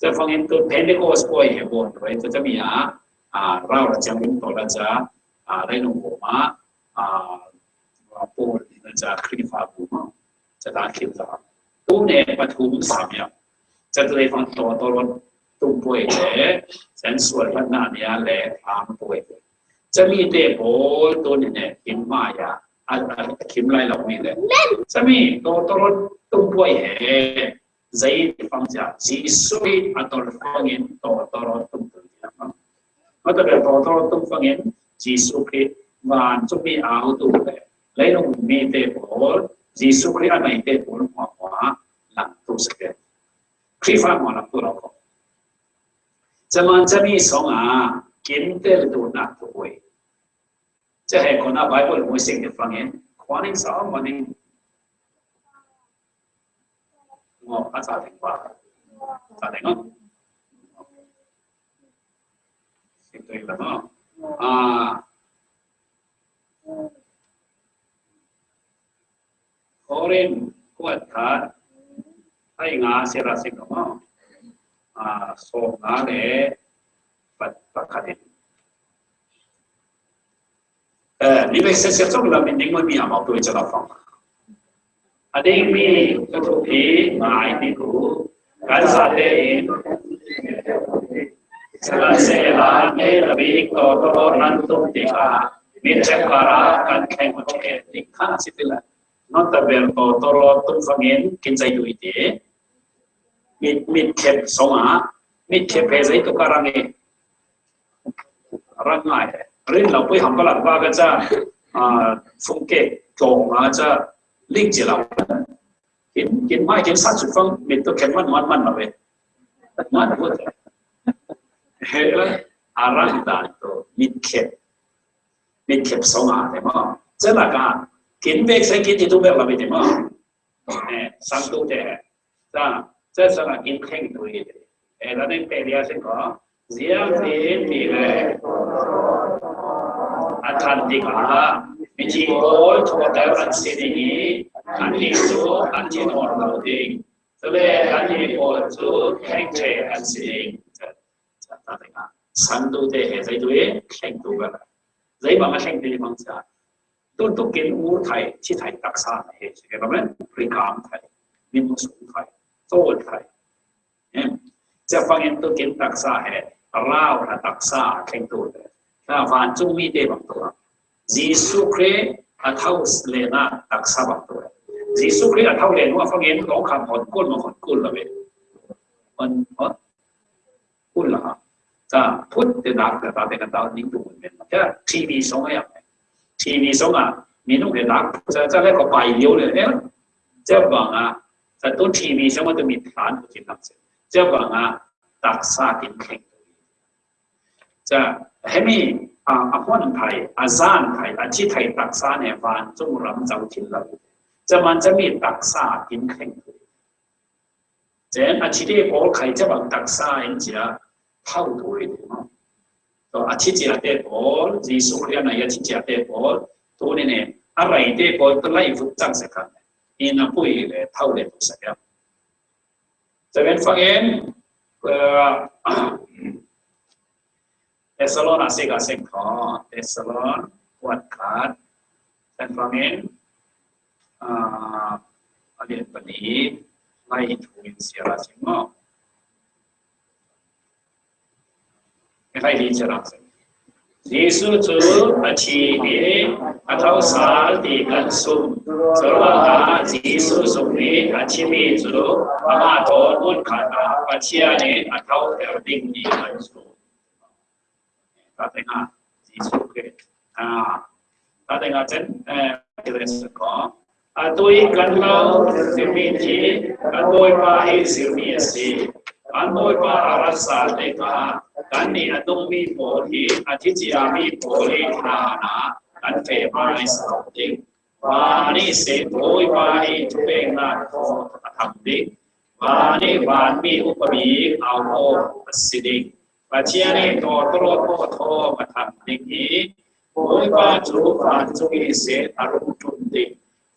Ca fangin tu Pentecost puai he bo roi ca cami a, a, rau la ciang lim to la ca, a, rai nung ko ma, a, Paul ni na ca Khrihfabu ma. Ca ta khil ta. Tu ne pathum sam ya. Ca tu le fang to to ron tum puai le, sen sual hlan na nia le, am puai le. Cami te pawl tu ne ne, kim ma ya, a, a, kim lai lo mi le. Cami to to ron tum puai he. Zei fang cia, Jesuh hi a tol fangin to to ron tum tu cia. Mata bel to to ron tum fangin, Jesuh hi van cumi au tu le. Leilung mi te pawl, Jesuh hi a nei te pawl hmuahhmuah lang tu sek. Khrihfa hmuah lang tu lo ko. Caman cami song a, kin tel tu nak tu hui. Ca he kona Bible mu sing te fangin, kuaning sa maning. Ngo, a sa ding ba. Sa ding ngo. Sing tu ila ngo. Ah. Korin kuat khat, hai nga sira sing ngo. Ah, so nga le pat, pat khat in. Eh, ni vek sese cawk lam in ding mi a mau tu i cakap fang. A ding mi ka thupi ngai ni ku, kan sa te in, sila sila ne la bik to to nan tum ti ka, mi cek para kan keng ko cek ti ka si ti la. Non ta ber to to ro tum fangin kin sai tu i ti. Mi, mi kep song a, mi kep he sai tu ka rang e. Rang ngai. Rin lo pui ham ka lak ba ka ca, ah, fung ke tlawng a ca ling ci lo. Kin, kin mai kin sa cu fang mit tu ken man man man lo ve. Man lo ve. He la, a rang dan tu mit kep. Mit kep song a te ma. Ca la ka, kin bek sai kin ti tu bek lo ve te ma. Eh, sang tu te. Ca, ca sang a kin kheng tu i. Eh, la neng te lia sing ko. Ziang ti ti le. A than ti ka. Mi ti ko, to ta an si ding i. An ni su, an ti no lo ding. Tule an ni ko cu kheng che an si ding. Ca, ca, ca, ca. Sang tu te he zai tu i, kheng tu ka. Zai bang a kheng tu i bang ca. Tun tu kin ur thai, thi thai taksa na he, si ke ba men, rikam thai, min mu sung thai, tol thai. Em, ca fangin tu kin taksa he, rau na taksa kheng tu le. Na van cung mi te bang tu. Jesuh Khrih a thau le na taksa bang tu. Jesuh Khrih a thau le nu a fangin lawng kham hon kul ma hon kul la ve. Hon, hon. Kul la. Ca, phut te dak te ta te kan ta ning tu mun men. Ca, T V song a ya. T V song a, minung te dak, ca, ca le ko pai liu le, eh. Ca bang a, ca tu T V song a tu mit than tu chin lam se. Ca bang a, taksa kin kheng. Ca, hemi, a, a hon thai, a zan thai, a chi thai taksa ne van cung ram zau chin lam. Ca man ca mi taksa kin kheng. Cen a chite pawl khai ca bang taksa in cia thau tu i ti maw. To a chi cia te pawl, Jesuh Khrih a nai a chi cia te pawl, tu ni ne, a rai te pawl tu lai vut cang se khan. In a pui le thau le tu sa ya. Ca ben fak in, eh, Thessalon a sik a seng thaw, Thessalon kuat khat, kan Fangin, ah, a lian pali, lai thu in sia la sing maw. Lai hi sia la sing. Jesu cu a thi i a tho sal ti kan sum. Curuangah Jesu zummi a thimi cu amah thawn hmunkhat ah Pathian in a thoter ding ti kan sum. Tate nga Jesu Khrih. Ah, tate nga cen, eh, Khrih ko. Atu i kan lo zirmi hi kan Bawipa hi zirmi a si. Kan Bawipa a rat sa tikah kannih a dungmi pawl hi a thi ciami pawl hi hlanah kan feh hmaisa lo ding. Van ihsin Bawipa hi thupeknak thaw a thang ding. Van i vanmi upa bik au aw a si ding. Pathian i tawtawrawt aw thawm a thang ding i Bawipa cu vancung ihsin a rung ṭum ding.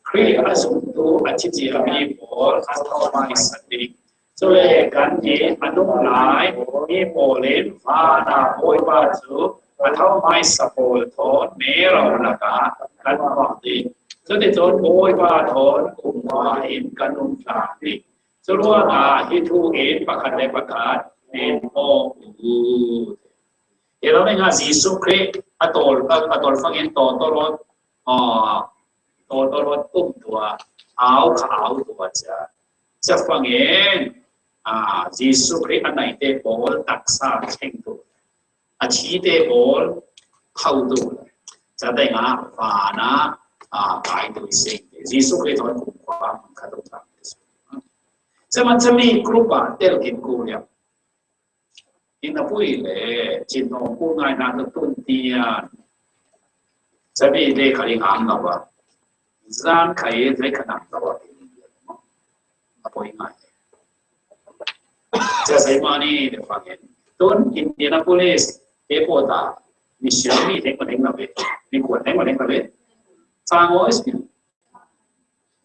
Khrih a zumtu a thi ciami pawl a tho hmaisa ding. Cule kan hi a nung lai mi pawl in vanah Bawipa cu a tho hmaisa pawl thawn mero lakah kan hmuak ding. Cuticun Bawipa thawn kumkhua in kan um tlang ding. Curuangah hi thu in pakhat le pakhat en awk u. Hi lo dingah Jesuh Khrih a tawl, a, a tawl fangin tawtawrawt, aw, tawtawrawt um tuah, au kha au tuah cia. Cia fangin, a, Jesuh Khrih a naite pawl taksa thleng tuah. A thite pawl photu le, cia dingah vanah, a, kaitu i sing te. Jesuh Khrih thawn kumkhua hmun khat um tlang te. Cia man cia mi group ah tel kin ku liam. Inn a pui le, cin hawng ku ngai hna tu tun tian. Cia mi le kha ing am lo ah. Zan kha i zei kha nam lo ah. A poi ngai. Cia zeimahni le fangin. Tun Indianapolis airport ah misial mi deng ma deng lo ve. Mi kuan deng ma deng lo ve. Cang aw i si.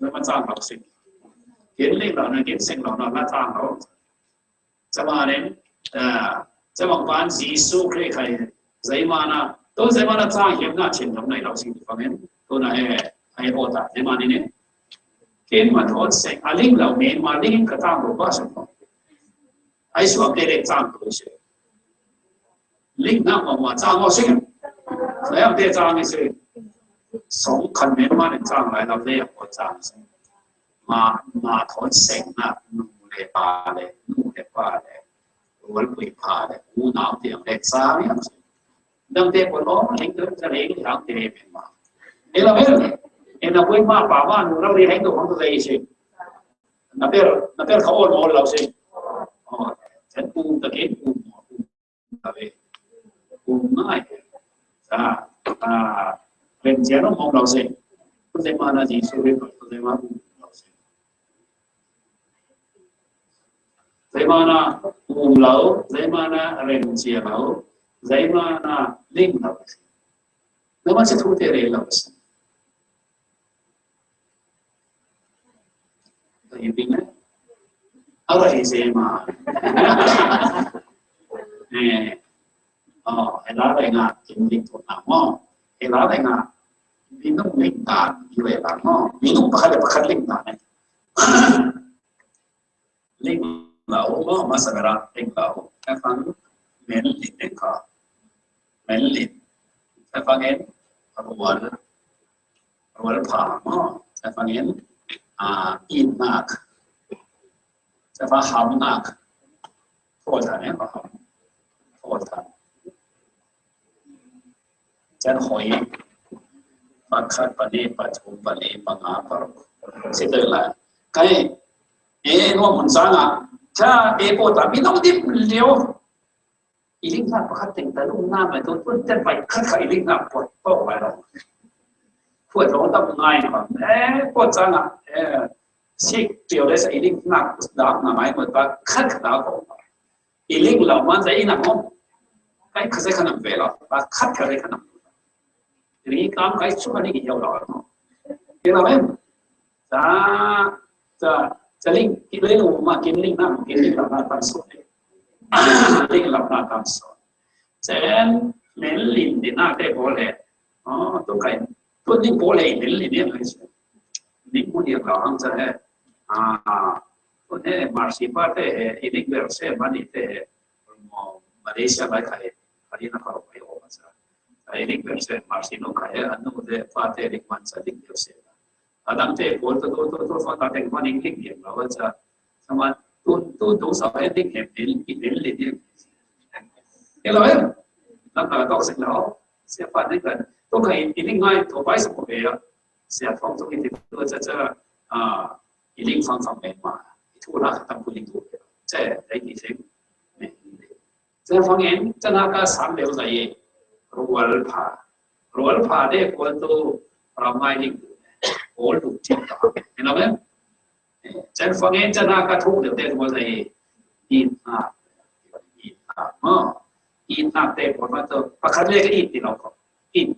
Zeimah cang lo si. Kin ling lo na, kin seng lo na, na cang lo. Cia mah ning, cia mah pan Jesuh Khrih kha zeimahna, tun zeimahna cang hiam na chin lo nai lo si fangin. Tun a he, a he aw ta, zeimahni ning. Kin ma thawn seng, a ling lo men, ma ling ka tang lo ba seng. Ai suam te le cang tu si. Ling na ma ma cang aw si. Sayang te cang si. Song khan men ma ning cang lai lo le aw cang si. Ma, ma thawn seng na nu le pa le, nu le pa le, rualpui pa le, unau tiang le cang si. Dang te pon aw, ling tu, ca ling, dang te men ma. Ela men, ena pui ma pa ma nu lo ri heng tu hong tu le si. Na per, na per kha aw lo lo si. Aw, chan pu ta kin pu mo, pu ta ve. Pu ngai. Sa, a, ren cia no hong lo si. Pu se ma na ji su ri, pu se ma pu lo si. Zeimahna um lo, zeimahna ren cia lo, zeimahna ling lo. Namah si thu te rel lo si. Ka hi ding eh? A rei zeimah. Eh. Oh, hela rei nga kin ling tu na mo. Hela rei nga minung ling ta, i rei la mo. Minung pakhat le pakhat ling ta ne. Ling lo maw, masa bera ling lo. Ka fang men ling ling ka. Men ling. Ka fang en rual, rual pha maw. Ka fang en, ah, in nak. Ka fang ham nak. Thawh than en, ham. Thawh than. Chan hoi, pakhat, pahnih, pathum, pali, panga, paruk. Si tu la. Kai, eh, nuam mun sanga. Cha, eh, po ta, mi nong dip lio. I ling na pakhat teng ta lung na mai tu, tu ten pai khat kha i ling na po, po mai lo. Puat lo ta ngai ma. Eh, po sanga. Eh, sik pio le sa i ling na, da na mai mo ta khat kha da ko. I ling lo man sa i na mo. Kai kha sa kha nam ve lo. Ba khat kha sa kha nam. Ri kam kai chu ani ki yau lo. Ki lo em. Sa, sa, sa ling ki le lo ma kin ling na, kin ling lo na tam so. Ling lo na tam so. Sen men ling di na te bo le. Oh, tu kai, tu Ning ko le ning li ning ai se. Ning ko ning la ang sa he. Ah, ko ne Marsi pa te he, ning ber se mani te he. Malaysia lai kai, hari na ka ro kai o sa. Ning ber se Marsi no kai, anu de pa te ning man sa ning ber se. Adang te ko to to to to fa ta te ko ning ning la wa sa. Sama tu tu tu sa he ning he ning ning li ning. Hello, eh? Lang ka to sing lo. Sia pa ning kan. To kai ning ngai to bai sa ko ya. Sia phong to ki ti to cha cha, ah, i ling fang fang mei ma. I tu la ka tam ku ling tu. Che, dai ki sing. Che fang en, cha na ka san leu zai ye. Rual pha. Rual pha de ko to ra mai ling tu. Ol tu ti ka. Ina men? Chen fang en cha na ka thuk de te mo zai. It na. It na. Ma. It na te ko ma to. Pa khat le ka it ti lo ko. It.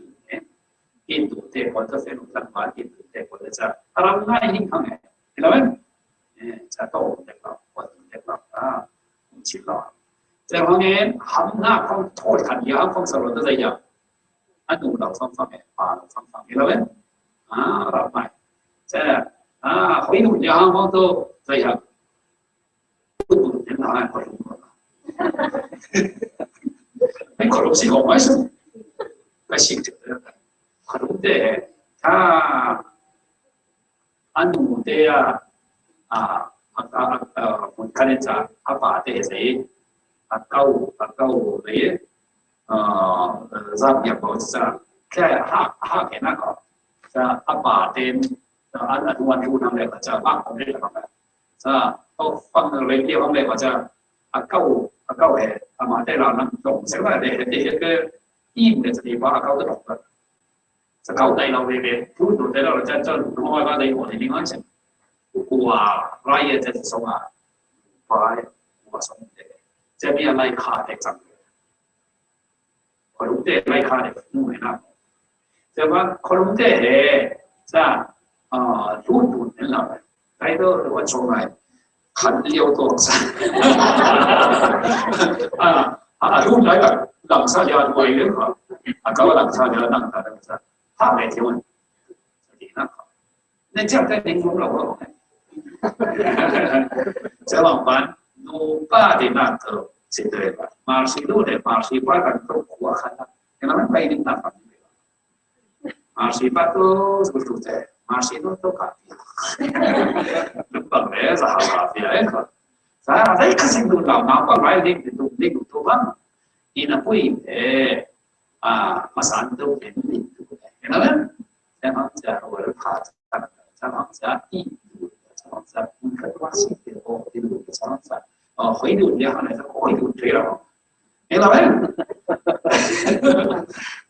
It tu te ko to fe lu tan ba it tu te ko cha. Aram ngai ni khang e. Ila wen. Cha to te ko. Ko te ko. Ah. Chi lo. Chen fang en ham na khang thol kan ya khang sa lo de ya. Anu lo fang fang e. Pa lo fang fang. Ila wen. Ah, ra mai. Cha. Ah, hoi nu ya khang to zai ya. Ai, ko lo si ko mai su. Ka si te. Ko lo te. Ta. Anu te a. A, a, a, a, mun ka ne cha. A pa te se. A kau, a kau le. A, zap ya ko sa. Ka ha, ha ke na ko. Sa a pa te. An, an, wan, wan, wan, wan, cha, mak, kong, le, mak. Sa, to, fang, le, le, fang, le, mak, cha, a kau, a kau, he, a ma, te, la, nang, dong, se, la, le, le, le, le, im, le, sa, ti, ba, a kau, te, dong, sa, kau, dai, la, le, le, tu, tu, te, la, cha, cha, no, la, le, ko, le, ni, ma, cha. Ku, wa, la, ye, te, so, ma. Ba, wa, so, le. Cha, mi, a, lai, ka, te, chang. Ko, lu, te, lai, ka, te, nu, me, na. Te, ba, ko, lu, te, he, cha, a, tu, tu, ne, la, 睇到我從來近了多少。啊，啊，都來了，冷煞了，為了啊，啊，搞冷煞了，冷煞了，冷煞，怕沒天文，那這樣在靈魂了，我講，這往辦，努巴的那個是對吧？馬西路的，馬西巴的都苦啊，看到，你們沒領導。 Masipa tu sebetulnya, masi tu tu kaki. Lembang le, sahal kaki le. Saya ada kasih tu lam, nampak lain ni tu ni tu bang. Ina pui eh, ah, masan tu ni tu. Kenapa? Saya mampu saya awal pas, saya mampu saya itu, saya mampu saya bukan masih tu, oh itu, saya mampu saya, oh itu dia hanya saya, oh itu dia. Ê, lo ven.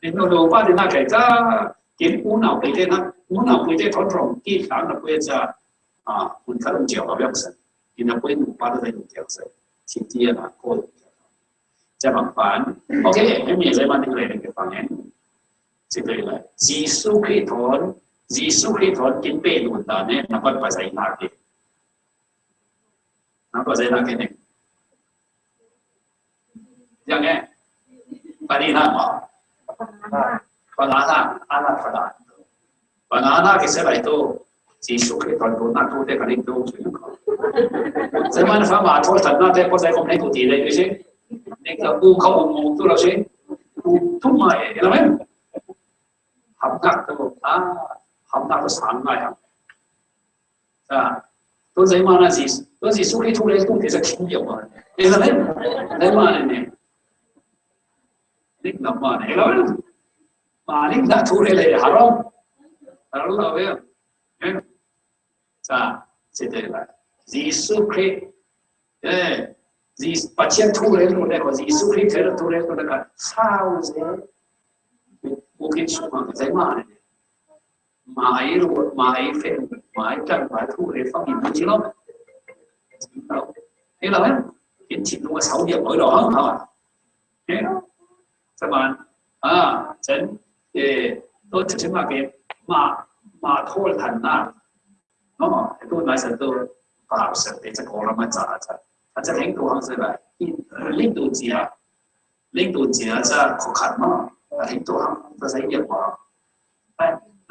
Ê, no, no, pa de na kai cha, kin u nau pui te na, u nau pui te thon trong, ki thang na pui cha, a, un ka lung chiao ba biang sa. Kin na pui nu pa de lung chiao sa. Chi ti na ko. Cha bang pan. Ok, ê, mi zai man de le ke fang en. Chi de le. Jisu Khrist thon, Jisu Khrist thon kin pe nun ta ne, na pat pa zai na ke. Na pat zai na ke ne. Yang eh. Pani na ma. Panana, ana pada. Panana ke se lai to. Jisu Khrist thon to na to te kani to. Se man fa ma to tan na te ko se ko ne to ti le se. Ne ka bu ka u mu tu la se. U tu ma e la men. Ham nak to a. Ham nak to sang ngai ham. 啊，都係嘛，那時，都係屬於土地，土地就傾入嘛。你明唔明？你嘛你，你諗嘛你，你諗嘛，你那土地嚟，係咯，係咯，係咪啊？嗯，啊，係對啦。耶穌基督，誒，耶，把錢土地落嚟，耶穌基督土地落嚟，燒死，冇，冇幾處嘛，你嘛你。 買咯，買飛，買真買土地方面唔知咯。你諗咧，幾錢用個手入去咯，係嘛？誒，十萬啊，真誒，都直接賣俾賣賣拖人啊，哦，都買成都八十，你只個啦，乜咋咋？啊，只領導行出嚟，領導字啊！ 領導者就確實嘛，領導行就係一話。誒，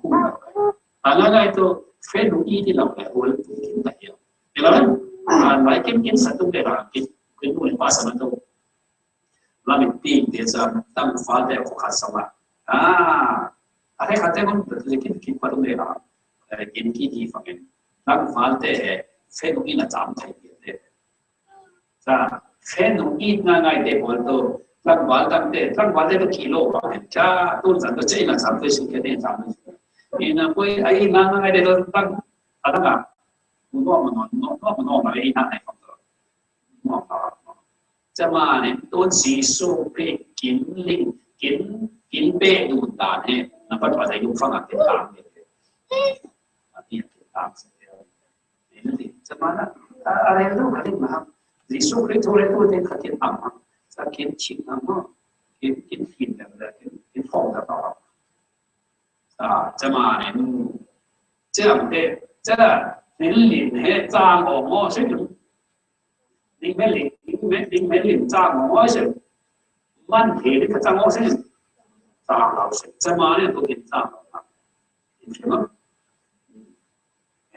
khu. A la ngai to, fe nu i ti lo le, ol tu kin ta ya. Ti lo le, a lai kin kin sa tu le ra, kin, kin nu le pa sa na to. La mi ti ti sa, tang fa te ko kha sa ma. A, a he kha te kon, tu kin, kin pa tu le ra. Kin ki ti fa kin. Tang fa te, fe nu i na cham thai ti te. Sa, khen nung it ngai ngai te pawl to, tlangval tam te, tlangval te to kilo ba, cha, tun san to che na sam to sin ke te sam. Ina koi ai na ngai te to tang, ta tang a. Mo mo mo mo mo mo mo ai na ai ko to. Mo mo mo. Cha ma ne, tun Jesu Khrist kin ling, kin, kin pe du ta ne, na pat pa dai du fang a te ta ne. A ti ta se. Jesu Khrist thu le thu te kha kin am, sa kin ching am, kin, kin hin da, kin, kin phong da ba. Sa, chama ne nu. Chama te, chama ne lin he chang o mo se nu. Ning me lin, ning me, ning me lin chang o mo se. Man he ni ka chang o se. Chang o se. Chama ne tu kin chang o. Kin chang o.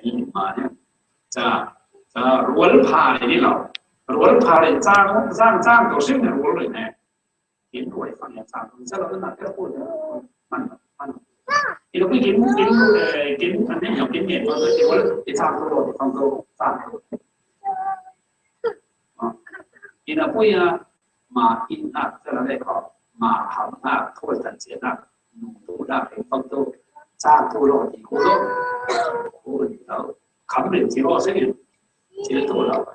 Nin ma ne. Cha, cha, rual pha le ni lo. Rual pha le chang, chang, chang to sim ne rual le ne. Kin rual pha ne chang. Cha lo na ke ko ne. Man, man. Ilo kin, kin, eh, kin, an ne yo kin ne, ko ke rual, ke chang to lo, chang to, chang to. Ina ko ya, ma in nak, cha la le ko, ma ham nak, ko tan che nak. Nu tu da ke pang tu, cha tu lo, ti ku lo. Ku lo. Kam le ti lo se ni. Ti tu lo.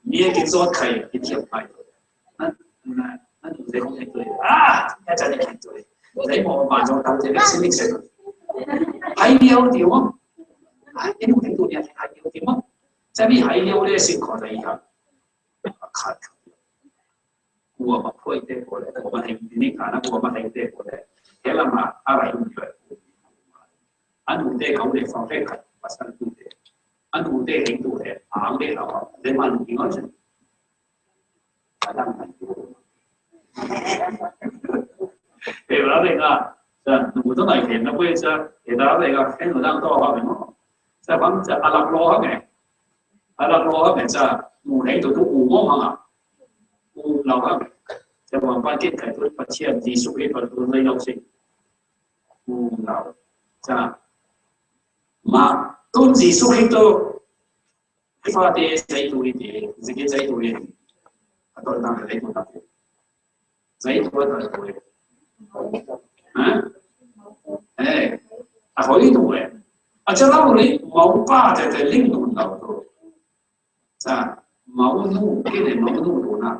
Ni ki zo kai, ki ti kai. Na, na, na tu de ko tu. Ah, ya cha ni ki tu. Dai mo ma zo ta de si ni se. Hai liu ti mo. Hai ni tu ni hai liu ti mo. Cha ni hai liu le sin ko dai ha. Khat. Kua ma phuai te ko le, kua ma heng ni ka na kua ma heng te ko le. He la ma a rai ni le. Anu te kau le fang te khat, pasan tu te. Anu te heng tu te, ang Ui, a, a, de man, you know, a dang man, you. Ê, ra de nga, sa, nu to nai ken na pwe sa, ê, ra de nga, ken nu dang to ha, no. Sa, bang, sa, a lak lo ha, me. A lak lo ha, me, sa, nu hei to tu u mo ha. U lao ha, me. Sa, bang, pa ken kai tu, pa chia, Jisu Krist, pa tu, nai lo si. U lao. Sa, ma, tun Jisu Krist to, Fate zai tu ri te, zai ke zai tu ri. A tol tang zai tu tang. Zai tu a tol tu ri. Ha? Eh, a hoi tu ri. A cha lau ri, mau pa te te ling tu lau tu. Cha, mau nu, ke ne mau nu tu na.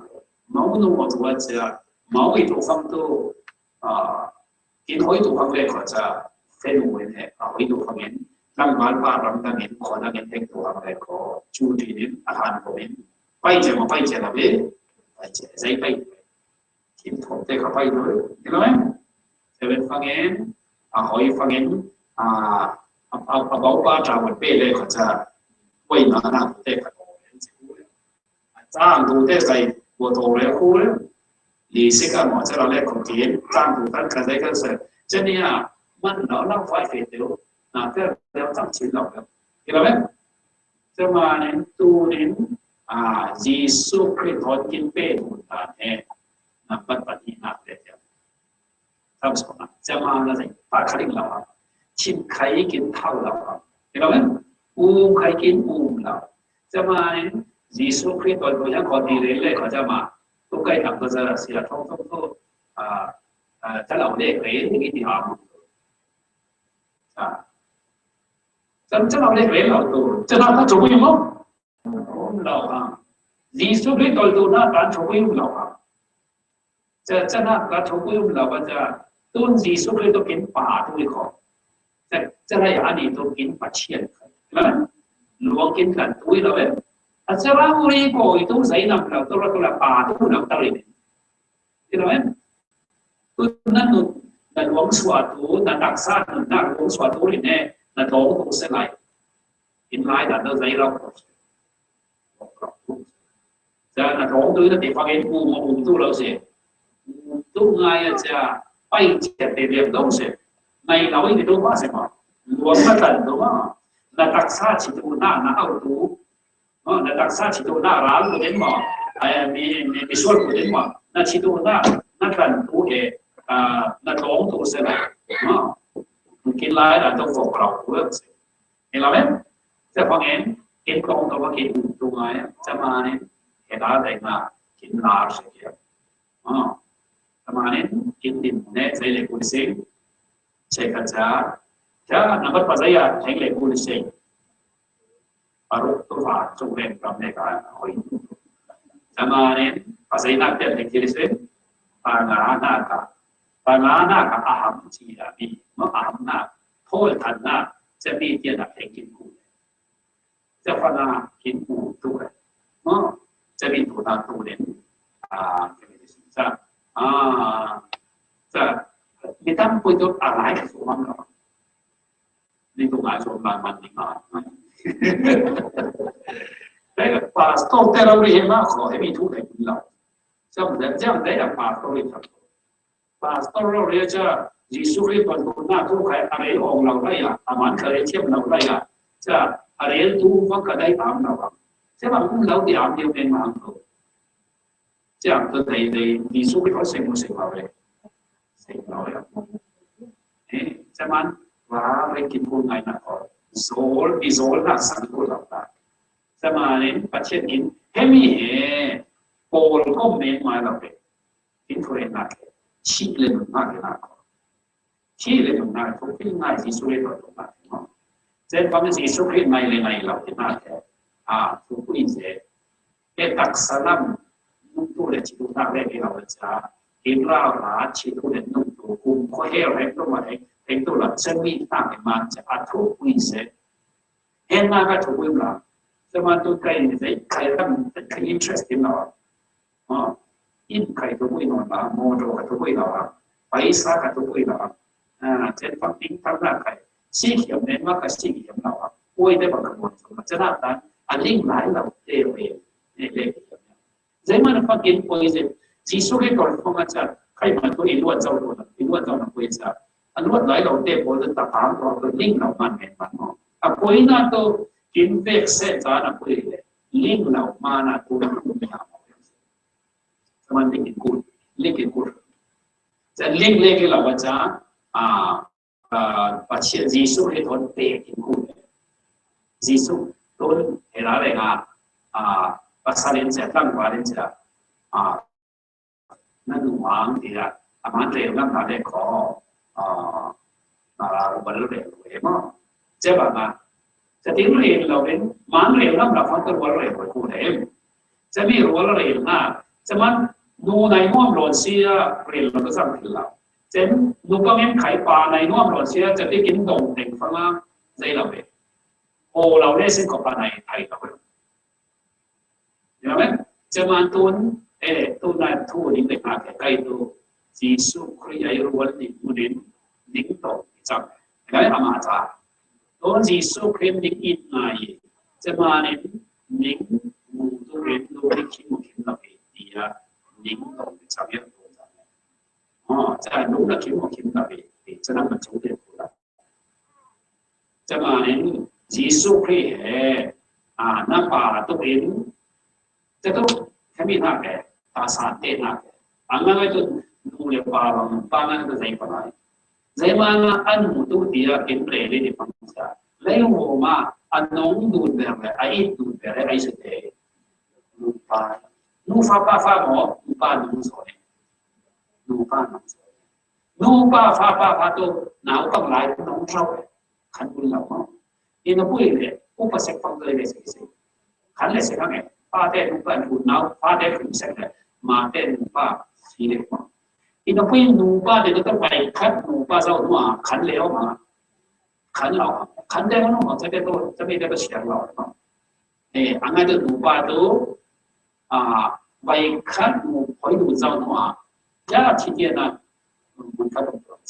Mau nu tu a cha, mau i tu fang tu, a, kin hoi tu fang le ko cha, fe nu ri ne, a hoi tu fang in, lam mal pa ram ta min, ko na min hek tu fang le ko, chu ti nin, a han ko min, pai che ma pai che la be, pai che, zai pai. Kin thom te ka pai tu, you know, eh? Seven fang in, a hoi fang in, a, a, a, a bau pa cha wan pe le ko cha, wai na na te ka ko. Chang tu te sai, wo to re khu re. Li se ka mo cha la le ko ti, chang tu tan ka sai ka sai. Cha ni a, man no na fai fe te lo. Na te le chang chin lo. Ki lo me? Cha ma nin tu nin, a, Jisu Krist hon kin pe tu ta ne. Na pat pat ni na te te. Tam so na. Cha ma na sai, pa ka ling lo. Chin khai kin thau lo. Ki lo me? U khai kin u lo. Cha ma nin, Jisu Krist hon ko yang ko ti le le ko cha ma. Tu kai tam ko cha sia thong thong ko. A, a, cha lo le ke ni ti ha mo. Cha. Cha, cha lo le ke lo tu. Cha na ta chu mo. Lo ha. Jisu Krist hon tu na ta chu mo lo ha. Cha, cha na ka chu mo lo ha cha. Tun Jisu Krist to kin pa tu ko. Cha, cha la ya ni to kin pa chian. Luang kin kan tu lo ve. A cha ra mu ri ko i tu zai nam lo to ra to la pa tu lo ta ri. Ki lo ve. Tu na nu, na luang sua tu, na taksa nu, na luang sua tu ri ne, na tong tu se lai. In lai da to zai lo ko. Cha na tong tu na te fang in u mo u tu lo se. U tu ngai a cha pai che te liang dong se. Nai lo i tu ba se ma. Luang na tan tu ma. Na taksa chi tu na, na au tu. Mo, na taksa chi tu na ral tu den ma. Ai mi, mi, mi sual tu den ma. Na chi tu na, na tan tu e. A, na tong tu se na. Mo. Kin lai da to ko pro tu se. Ni lo me? Cha fang in, kin kong to ma kin tu ngai, cha ma nin, ke da dai ma, kin lar se ke. Ah, cha ma nin, kin din ne, zai le kun sing, che ka cha, cha, na mat pa zai ya, heng le kun sing. Paruk tu fa, chung le kam le ka, hoi. Cha ma nin, pa zai na te le kiri sing, pa nga na ka, pa nga na ka, aham chi ya mi, mo aham na, thol than na, cha mi tia na heng kin kun. Cha fa na kin u tu ka. Mo, cha mi tu na tu len. A, cha mi tu sa. A, cha, mi tam pui tu a lai ka su mang ka. Ni tu ngai su mang man ni ma. Te pastor te lo ri he ma ko, he mi tu le kun lo. Sa mu da jang de ya pastor ri ka. Pastor lo ria cha, Jisu Krist pan ko na tu khai a rel ong lo la ya, a man ka rel thiam lo la ya, cha, a rel tu va ka dai am lo ba. Cha ba kum lo ti am dio men ma ko. Cha, to dai dai, Jisu Krist seng mo seng lo re. Seng lo ya. Eh, cha man, va re kin ko ngai na ko. Zol, bi zol na sang ko lo ta. Cha ma nin, pa chen kin, he mi he, pol ko men ma lo re. Kin ko re na ke, chi le nun na ke na ko. Chi le nun na, to kin na Jisu le to na ke no. Chen pa Jisu Krist nai le nai lo ke na ke. A, tu ku in se. Ke tak salam, nu tu le chi tu na le ke lo cha. Kin ra ra chi tu le nu tu kum ko he re to ma he, he tu la chen mi na ke ma cha a tu ku in se. He na ka tu ku in la. Cha ma tu kai in se, kai ram, kai interest in la. Mo, in kai tu ku in la, mo do ka tu ku in la. Paisa ka tu ku in la. A, chen pa ting tam na kai. Si hiam ne ma ka si hiam la. Oi de ba ka mo. Cha na ta. A ling lai lo te ve. Zeimana pakin poi ze. Jesu Khrist tawh fanga cha. Khai ma to i luat zau lo. I luat zau na poi cha. A luat lai lo te poi ta kam to ling lo man men man mo. A poi na to kin vek se cha na poi le. Ling lo mana to na poi na. Saman ling kin kul. Ling kin kul. Cha ling le ke lo cha. A Pathian Jesu Khrist tawh pek in kul. Jesu tawh hela le nga, a, pasal in sia, tlang pa in sia, a, na nu ang tia, a man rel ngam ta le ko, a, a, wal rel we mo. Che ba nga, che tin rel lo in, man rel ngam la fang ta wal rel we ku le. Che mi wal rel na, che man nu nai nuam lon sia rel lo ka sang thil la. Chen nu pa ngen khai pa nai nuam lo sia, cha ti kin dong teng fanga zei lo ve. Ho lo le sin ko pa nai thai lo ve. Ina men, cha man tun, e, tu nai tu ni le ka ke kai tu. Jesu Khrist ai rual ni tu nin, ning to chang. Ngai ama cha. Tu Jesu Khrist ning in ngai. Cha man nin, ning mu tu rin lu ni kim mu kim lo ve. Dia, ning to chang ya tu chang. Aw, cha lung na kim aw kim ta ve, cha nang ma chu de ku la. Cha ma nen Jesu Khrist he, a, na pa tu in, cha tu, kami na ke, ta sa te na ke. Ang na tu, nu le pa bang, pa na tu zai pa na. Zai ma na an mu tu ti a kim re le ni pang cha. Lei wo ma, a nong du be le, a i du be le, a i se te. Nu pa. Nu fa pa fa mo, nu pa nu so ne. Nu pa nu so. Nu pa fa pa fa to, nau pang lai nong so. Khan bun lau mo. Ina pui le, upa sek pang le le se se. Khan le se khan e. Pa te nu pa nu nau, pa te nu se le. Ma te nu pa si le mo. Ina pui nu pa te to pai khat nu pa zau nu a, khan le o ma. Khan lau. Khan te no mo, te to, te mi te to siang lau mo. E, a ngai tu nu pa tu, a, vai khat nu poi nu zau nu a. Ja chi tia na, mun khat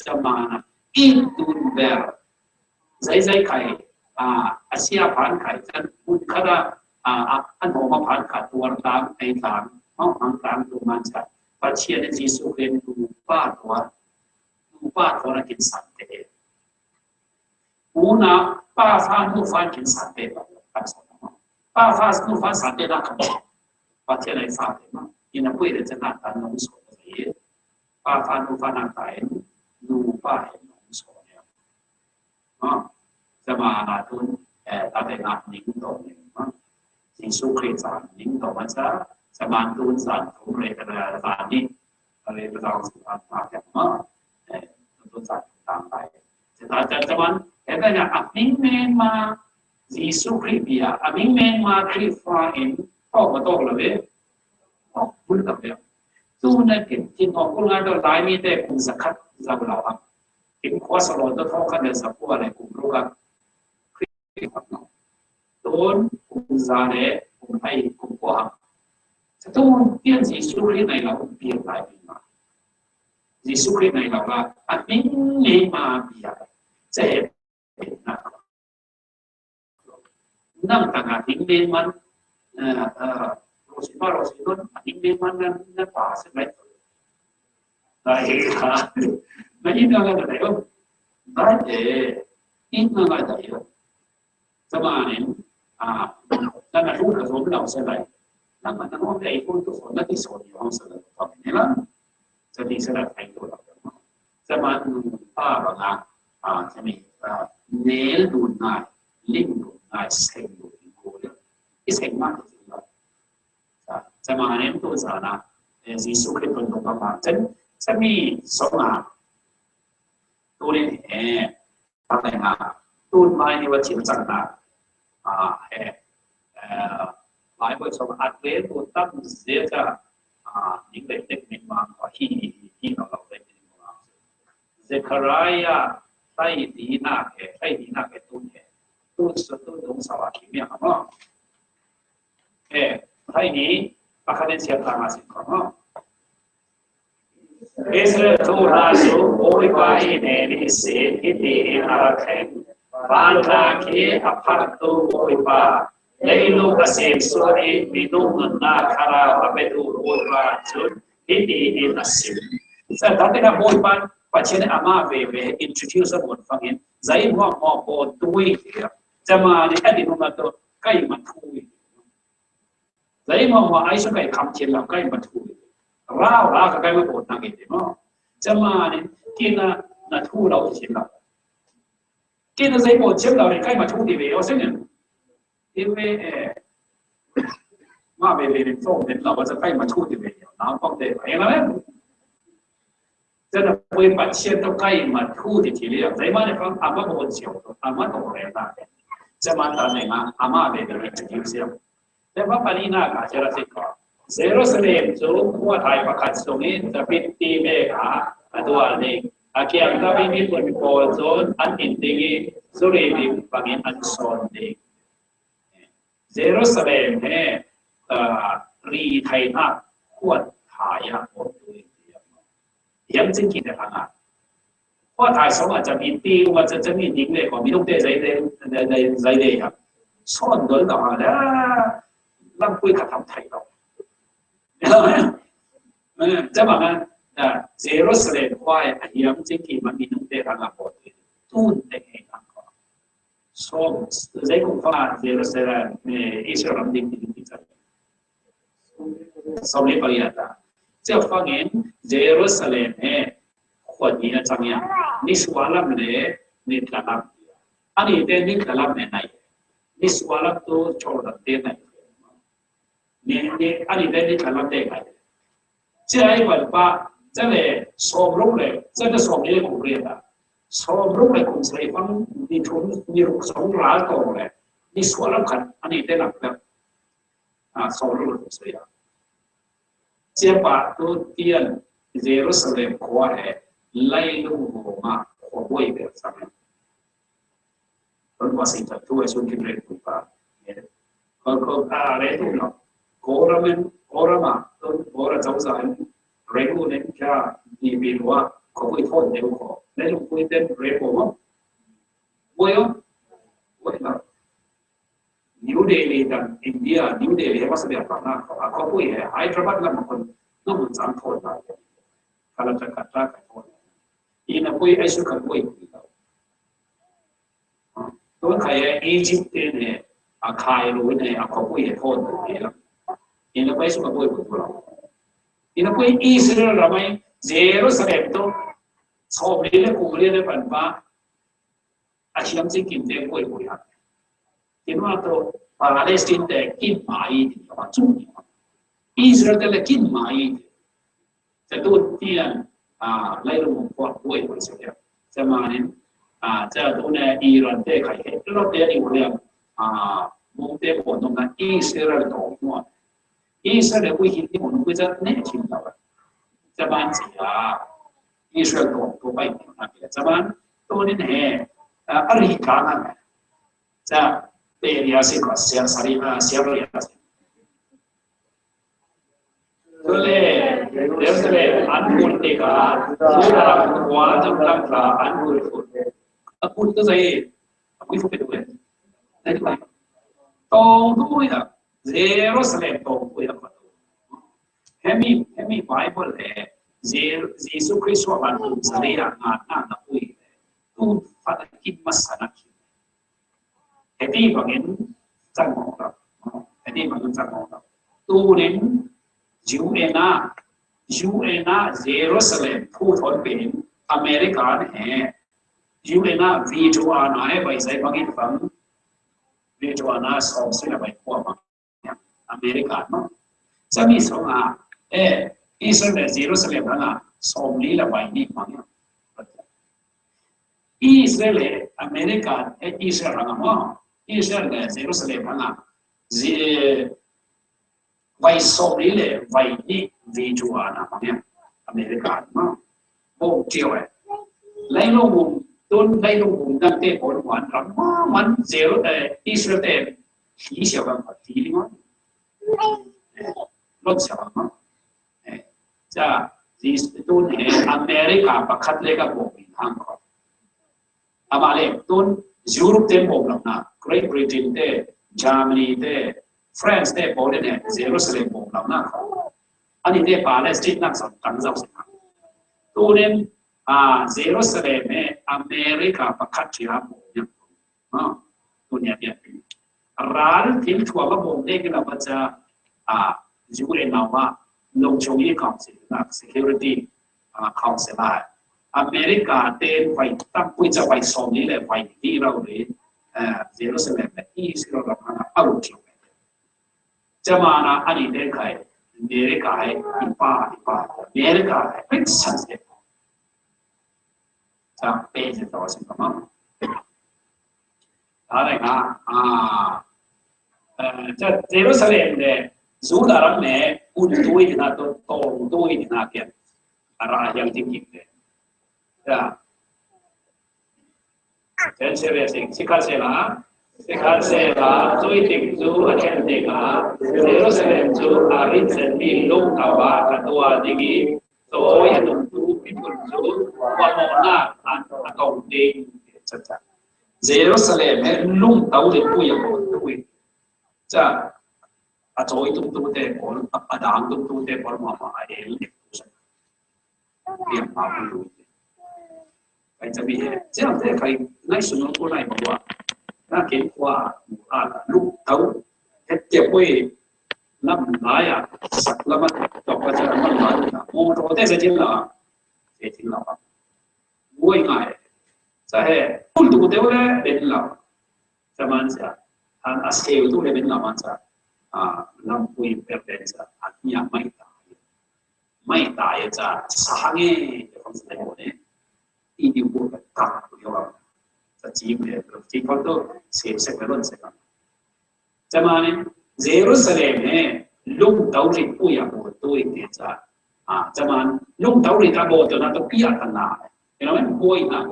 cha ma na, i tun ber. Zai zai khai, a, a sia phan khai chan, mun khat a, a, a, an ho ma phan khat tuar tang, ai tang, ma phan tang tu man cha. Pathian Jesu Khrist nu pa tuar, nu pa tuar a kin san te. Una pa fa nu fa kin sa te ba kan sa ma. Pa fa nu fa sa te na kan sa. Pathian ai sa te ma. Ina pui le cha na ta nong so ye. Pa fa nu fa na ta e. Nu pa e nong so ne. Ma. Cha ma na tun, e, ta te na ning to ne ma. Jesu Khrist zan ning to ma cha. Cha ma tun zan kum re ka zan ni. Ka re ka zan su ta ta ma. E, tun zan ta ta. Cha ta cha cha man, he ta ya a ming men ma Jesu Khrist bia, a ming men ma Khrist fa in, tawk ma tawk lo ve. Tawk bul lo ve. Tu na kin kin tawk kul ngai to lai mi te kum za khat za lo ha. Kin khua sa lo to tawk khat le za kua le kum ruk a. Khrist fa no. Tun kum za le kum hai kum kua ha. Sa tu pian Jesu Khrist nai lo kum pian lai mi ma. Jesu Khrist nai lo la, a ming men ma bia. Che he na. Nang ta na ming men man, a, a, Rosima, Rosima, a ming men man na, na pa se lai. Dai ha. Na ina la dai yo. Dai e. Ina la dai yo. Zamanin, a, na na hu ka zo na se lai. Na ma na mo dai ko to so na ti so ni ho sa la ko ni la. Sa ti sa la kai to la. Zaman pa ba na, a, sa mi, a, nel du na, ling du na, seng du ko le. I seng ma ko la. Sa, sa ma nem to sa na, e, Jesu Khrist to pa ma chen, sa mi so na. Tu ni e, pa na, tu mai ni wa chi chang na. A, e, e, Bible so at le to tam ze cha, a, ning le tek ni ma ko hi, hi, hi, no, lo le ni ma. Zechariah, sai di na ke, sai di na ke tu ke. Tu so tu dong sa wa ki mi ha mo. E, hai ni, pakhat in siap tanga sin ko, no? Israel thu hla su, Bawipa i ne ni sin, hiti in a la thleng. Van hla khi a phat tu Bawipa, Leilung a sem sual i minung nunna thlarau a petu Bawipa cun hiti in a sim. Sa tate na Bawipa Pathian ama veve introduce a buat fangin, zai hmuahhmuah baw tui, cama ni a dinuma tu kai ma tui. Zai hmuahhmuah ai su kai kham thian lam kai ma tui. Rau ra ka kai ma baw na ke ti maw. Cama ni kina na thu lo thian lam. Kina zai baw thian lam kai ma thu ti ve o sinin. Ti ve e. Ma ve ve so ve lo wa sa kai ma thu ti ve. Na pang te ai la. Cun a Bawipa Pathian tu kai ma thu ti ti liang. Zai ma ne fang ama baw cio, ama to re na. Cun ma ta ne nga ama ve ve ve ti siang. Cun ma pani na ka cia ra si ko. Jerusalem cu khua thai pakhat sung i zabit ti ve ka a dual ding. A kiang ta mi mi pun pawl cun an in ding i zuri ding bangin an sawn ding. Jerusalem he, aa, ri thai hna khua thai ah a ti. Hiam cin ki te hna. Khua thai song a cami ti, u ma cami ding le ko, mi dong te zai de, zai de, zai de ya. Son dol da ha da, lam pui ka tam thai lo. Cama na, Jerusalem khua a hiam cin ki ma mi dong te hna ko. Tun te he hna ko. Sawm, zei kum fang ah Jerusalem, eh, Israel ram ding ti ding ti cang. Sawm le pariat ah. Cia fangin Jerusalem he khua ni a cang ya. Nisualam le nitlalam. Ani te nitlalam ne nai. Nisualam tu Jordan te nai. Ni, ni, ani te nitlalam te ngai. Cia ai van pa, cia le sawm ruk le, cia le sawm ni le kum riat a. Sawm ruk le kum sei fang ni thum ni ruk sawm ral tawng le. Nisualam khat, ani te nak le. A, sawm ruk le kum sei a. Cia pa tu tian Jerusalem khua he, lai lung homa, khua boi be sang. Tun Washington tu a sun kin ren tu pa. Ko, ko, a, ren tu no. Ko ram en, ko ram a, tun ko ra chau sa en, ren tu nen kya, ni bi lua, ko pui thon deu ko. Nen lu pui ten ren ko mo. Boi o. Boi na. New Delhi dan India, New Delhi he masa dia pa na ko. A ko pui he, Hyderabad lam ko. No mun chang thon na. Kala ta kata ka thon. Ina pui ai su ka pui. Tun khai e Egypt te ne, a Cairo ne, a khua pui he thon tu ne la. Ina pui su ka pui pui tu la. Ina pui Israel ram ai Jerusalem tu, sawm li le kum li le pan pa, a hiam si kim te pui pui ha. Ina tu Palestine te kim mai ti ma chu ni. Israel te le kim mai ti. Ca tu tian, a, lai lu khua pui pui se ya. Ca manin, a, ca tu ne Iran te khai he. Lo te ni u liam, a, mung te ko nung na Israel to mo. Israel le pui hin ni mun pui ca ne kim la. Ca man si ya. Israel to to pai na. Ca man tu ni ne. A, a ri ka na. Ca te ria si ko sia sari, a, sia ria si. Tule, Jerusalem an hmun tikah, Judah khua dangdang tla an hmun khun. A kun tu zai, a kun khun pe tu le. Tong tu ya, Jerusalem tong tu ya. Hemi, hemi Bible le, Je-, Jesu Christ wa ban tu zai ya, nga na na pui. Tu fa ta kin masa na kin. Heti bangin cang mawk lo. Heti bangin cang mawk lo. Tunin U N a, U N a Jerusalem phu thawn penin America he, U N a veto ana he bai zai bangin bang, veto ana sawm sila bai kua bang. America no. Sami song a, eh, Israel le Jerusalem rang a, sawm li la bai ni bang. Israel le America, eh, Israel rang a mo. Israel le Jerusalem rang a, Je-, vai sawm li le vai ni veto ana bang. America no. Bawm ṭio eh. Lailung um, tun lailung um dang te pawl huan ram ma man zel, eh, Israel te hli sia bang, hli ni maw. Eh, lon sia bang maw. Eh, ca, tun he America pakhat le ka bawm in hang ko. Amah le tun Europe te bawm lo na, Great Britain te, Germany te, France te pawl in Jerusalem bawm lo nak kha. Ani te Palestine nak zong kan zau sih. Tunin, a, Jerusalem e America pakhat cia bawm ni. Ha, tunia dia. Ral thil thuam a bawm dek in a va ca, a, U N a va, Longchong Yi Council nak, Security, a, Council a. America ten vai tam pui ca vai som ni le vai ni rau ni, a, Jerusalem le Israel rau na a lu chiu. Ca mana ani te khai, America hai, ipa, ipa, America hai, pek san se. Ca pe se tau sin kama. Tare nga, a, eh, ca Jerusalem le, Juda ram le, un tui dina to, tong tui dina kian. Ara yang tingking le. Ca. Chen se ve sing, sikha se la, sikha se la, tui ting zu, a chen ting a, Jerusalem zu, a rin sen mi lung a va, a tua ding i, so ya tung tu, pi pun zu, wa mo na, a, a tong ding, cha cha. Jerusalem he lung tau de pui ya mo tui. Cha, a choi tung tu te pol, a, a dang tung tu te pol ma ma a el de tu sa. Tiang pa pun tu. Kai cha mi he. Cha te kai nai sun tu nai ma wa. Na ken kwa, a, lung tau. He te pui, lam lai a, sak lam a, tok ka cha lam lai a. Mo to te sa chin la. Sa chin la. Woi ngai. Sa he, pun tu te le, ben la. Sa man sa. An a se tu le ben la man sa. A, lam pui per ben sa. A, nia mai ta. Mai ta ya cha, sa hang e, ya kong sa mo ne. I diu ko ka ka ko yo. Sa chi me, chi ko to, se se me lon se ka. Ca man in Jerusalem he lungtau rit pui a bawl tu i te ca. A, ca man lungtau rit a bawl tu na tu pi a ta na. You know, boi na.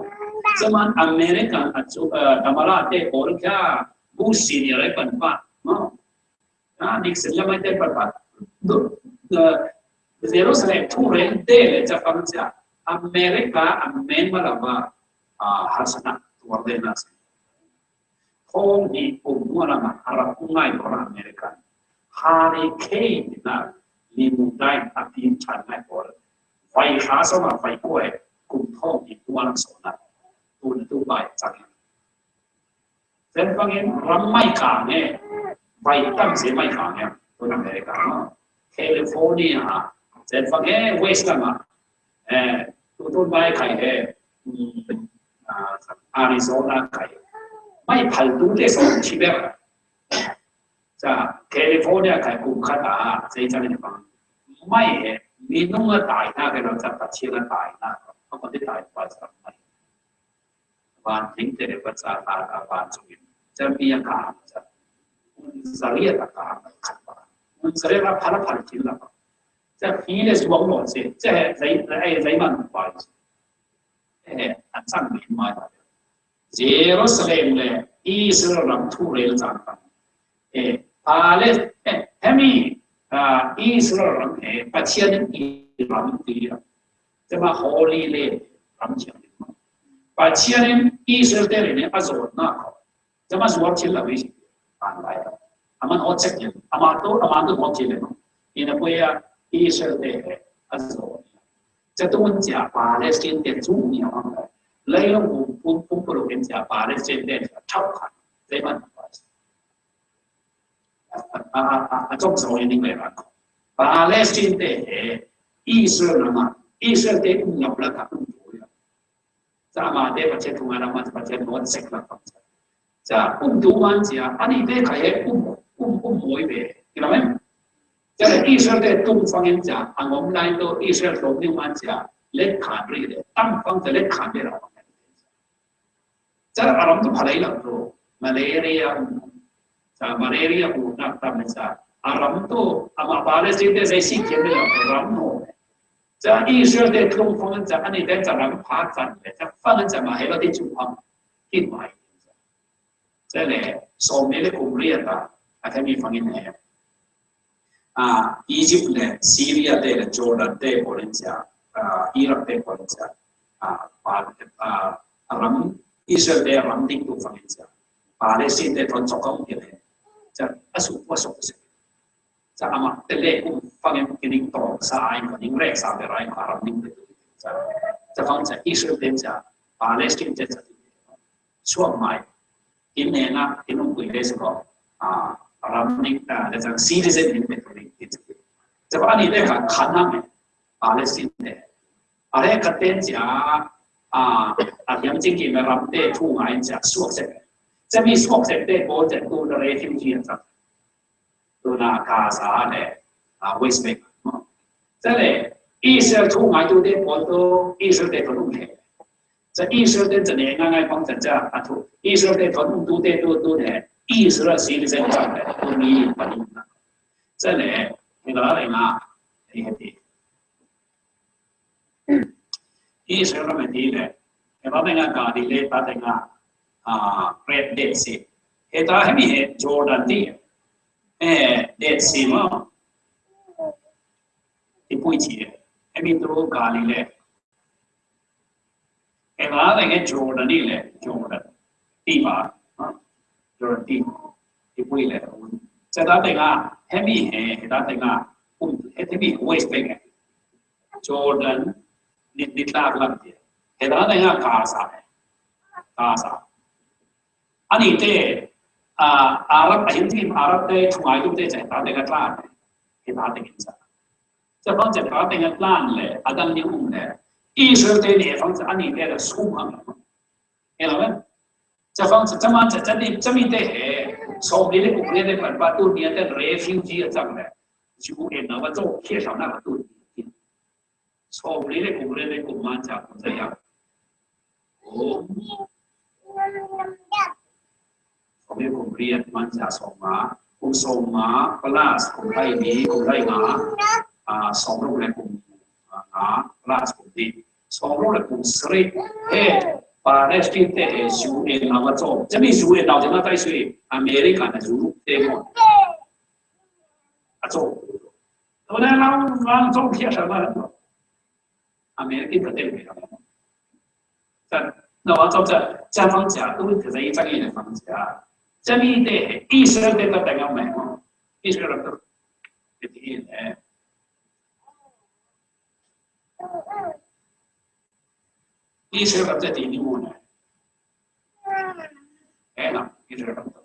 Ca man American a cu, eh, Kamala te bawl kya, Bush senior ai pan pa. No. A, Nixon lam ai te pan pa. Du, eh, Jerusalem thu reng te le ca fang ca. America a men ma la ba. A, har sana tuar de na. Thawng hnih kum hnuah lam ah a rak ngai pawl ah American Hurricane in a limutime a pin ṭhan ngai pawl. Vai hra sawm ah vai kua kum thawng hnih hnuah lam sawm ah tun tu bai cang in. Zen fangin ram mai kang e, vai tam se mai kang e, tun America ah. California ah, zen fang e, West lam ah, eh, tu tun mai khai e, mm, ah, Arizona khai. Mai phal tu te sawm chi ber. Ca California khai kum khat a, zei cang in bang. Mai he, minung a tai na khai lo ca Pathian a tai na, a kon te tai pa ca mai. Van tling te le pa ca ta ka van sung in. Ca mi a ka ca. Mun zaria ta ka khat pa. Mun zaria la phala phal tling la pa. Ca fi le suang lo se. Ca he zei, zei, zei man pa se. Eh, a cang mi mai ta. Jerusalem le Israel ram thu rel cang ta. Eh, Pales-, eh, hemi, ah, Israel ram he, Pathian in i ram ti a. Cama Holy Land ram chiang ni. Pathian in Israel te le ne a zon na ko. Cama zuar chil la wi si. An lai. Aman hot sek ni. Ama to, ama to hot chil le no. Ina ko ya Israel te he a zon. Ca tu mun cia Palestine te chu ni a mang. Lai lo bu pum pum pum lo cia Palestine te thau khan. Te man. A, a, a, a, a cawm zo in ning le rak. Palestine te he Israel nama, Israel te um ngam la ka um tu ya. Ca ma te Pathian thung a nama Pathian hot sek la ka. Ca um tu man cia, ani te kha he um, um, um moi ve. Kila men? Ca Israel te tung fangin ca, a ngom lai to Israel tung ni man cia, let khan ri le, tam fang ca let khan ve la. Ca a ram tu phalai lo tu, malaria, ca malaria bu nak tam ca, a ram tu, ama Palestine te zei si kiam lo, ram no. Ca Israel te tlung fang ca, ani te ca ram pha can le, ca fang ca ma he lo ti chu pang, kin mai. Ca le, som ne le kum ria ta, a themi fangin he. A, Egypt le Syria te le Jordan te pawl in cia, a, Iraq te pawl in cia, a, pa, a, a ram, Israel te ram ding tu fang in cia. Palestine te thon chok kong cia le. Ca a suk, a suk se. Ca ama te le kum fangin kining to sa ai ko ning rek sa be rai ko ram ning te. Ca, ca fang ca Israel ten ca Palestine te ca suak mai. Tin ne na, tin ung kui le se ko. A, ram ning, a, le ca citizen ning te ko ning te. Ca ba ni le ka khan na me. Palestine te. A re ka ten ca, a, a hiam cing ki me ram te thu ngai ca suak se. Ca mi suak se te ko ca tu da refugee ca. Tuna Gaza le, a, West Bank. Ca le, Israel thu ngai tu te pawl tu, Israel te thonung le. Ca Israel te ca ne ngai ngai pang ca ca a thu. Israel te thonung tu te tu tu le, Israel citizen ca le, tu mi pa ni. Ca le, ni la le nga, ni he ti. Israel ram ti le. He ba te nga Galilee ta te nga, a, Red Dead Sea. He ta he mi he Jordan ti. He Dead Sea mo. Ti pui ti. He mi tu Galilee. He ba te nga Jordan ti le. Jordan. Ti ba. Ha? Jordan ti. Ti pui le. Ca ta te nga. He mi he. He ta te nga. Kum, he te mi West Bank. Jordan, ni, ni tlak lam ti. He ta te nga Gaza. Gaza. Ani te, a, Arab, a hin tim Arab te thungai tu te ca he ta te nga tlak. He ta te kin sa. Ca fang ca ta te nga tlak le, a dang ni um le. Israel te ni fang ca ani te la sum ang. He la wen. Ca fang ca, ca man ca, ca ni, ca mi te he. Som li le kum le le pan pa tu ni te refugee a cang le. Ju en na wa zo kia shao na tu. Sawmli le kum riat le kum man ca kum za ya. Kum. Sawmli kum riat man ca sawmnga. Kum sawmnga plus kum lai ni, kum lai nga. Ah, sawmruk le kum nga plus kum ni. Sawmruk le kum sri. He, Palestine te he U N na wa zo. Ca mi U N na wa zo na tai sui. America na U N te mo. A zo. Tuna lang lang zo kia sa ma. American ka te mi. Ca, na wa zau ca, ca fang ca, tu ka zai zang yi fang ca. Ca mi te, Israel te ta ta nga mai mo. Israel ta. Te ti ne. Israel ta ti ni mo ne. Ena, Israel.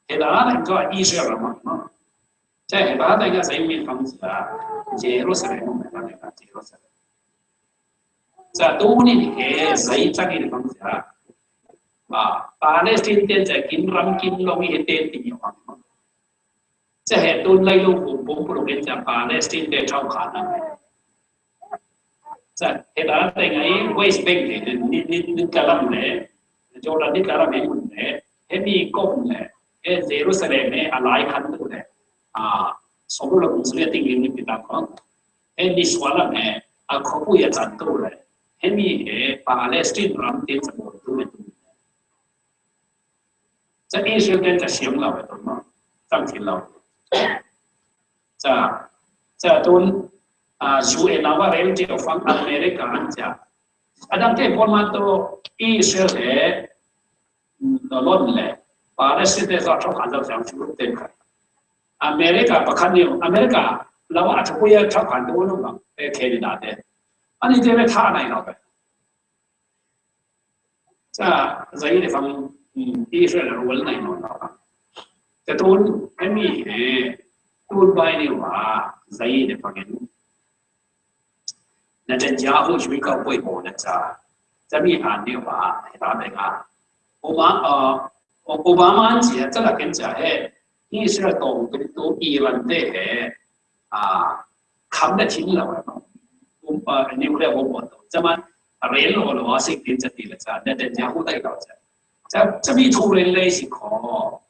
Heta na ka Israel ma, no? Ca heta na ka sai mi fang sa, Jerusalem ma na ka Jerusalem. Ca tu ni ke sai ca ni fang sa. Ba, Palestine te ca kin ram kin long he te ti ni fang. Ca he tun lai lu kum pum pum ken ca Palestine te thau kha na. Ca he ta te ngai West Bank he ni, ni, ni ka lam le, Jordan ni ka lam he mun le, he ni kom le, he Jerusalem he a lai khan tu le. A, so lo kum sule ting ni pi ta ko. He ni swa lam he a ko pu ya chan tu le. He ni he Palestine ram te ca mo tu le tu. Ca Israel te ca siam lo e tu ma. Tang thil lo. Ca, ca tun, a, U N a wa rel ti fang America an ca. Adam te pon ma to Israel he, mm, no lon le. Palestine te sa thok an lo siam chu te ka. America pa khan ni, America la wa thok ya thok an to no ma. E Canada te. Ani te le tha nai lo e. Ca zai le fang, mm, Israel rual nai no na. Ca tun, emi he, tun bai ni wa, zai le fang en. Netanyahu shui ka poi bo na ca. Ca mi an ni wa, he ta de nga. Obama, uh, Obama an cia, ca la ken cia he. Israel tong tu Iran te he. A, kham na thin lo, um, a, nuclear bomb to. Ca man, rel lo lo, a sik tin ca ti la ca, Netanyahu tai lo ca. Ca, ca mi thu rel le si ko.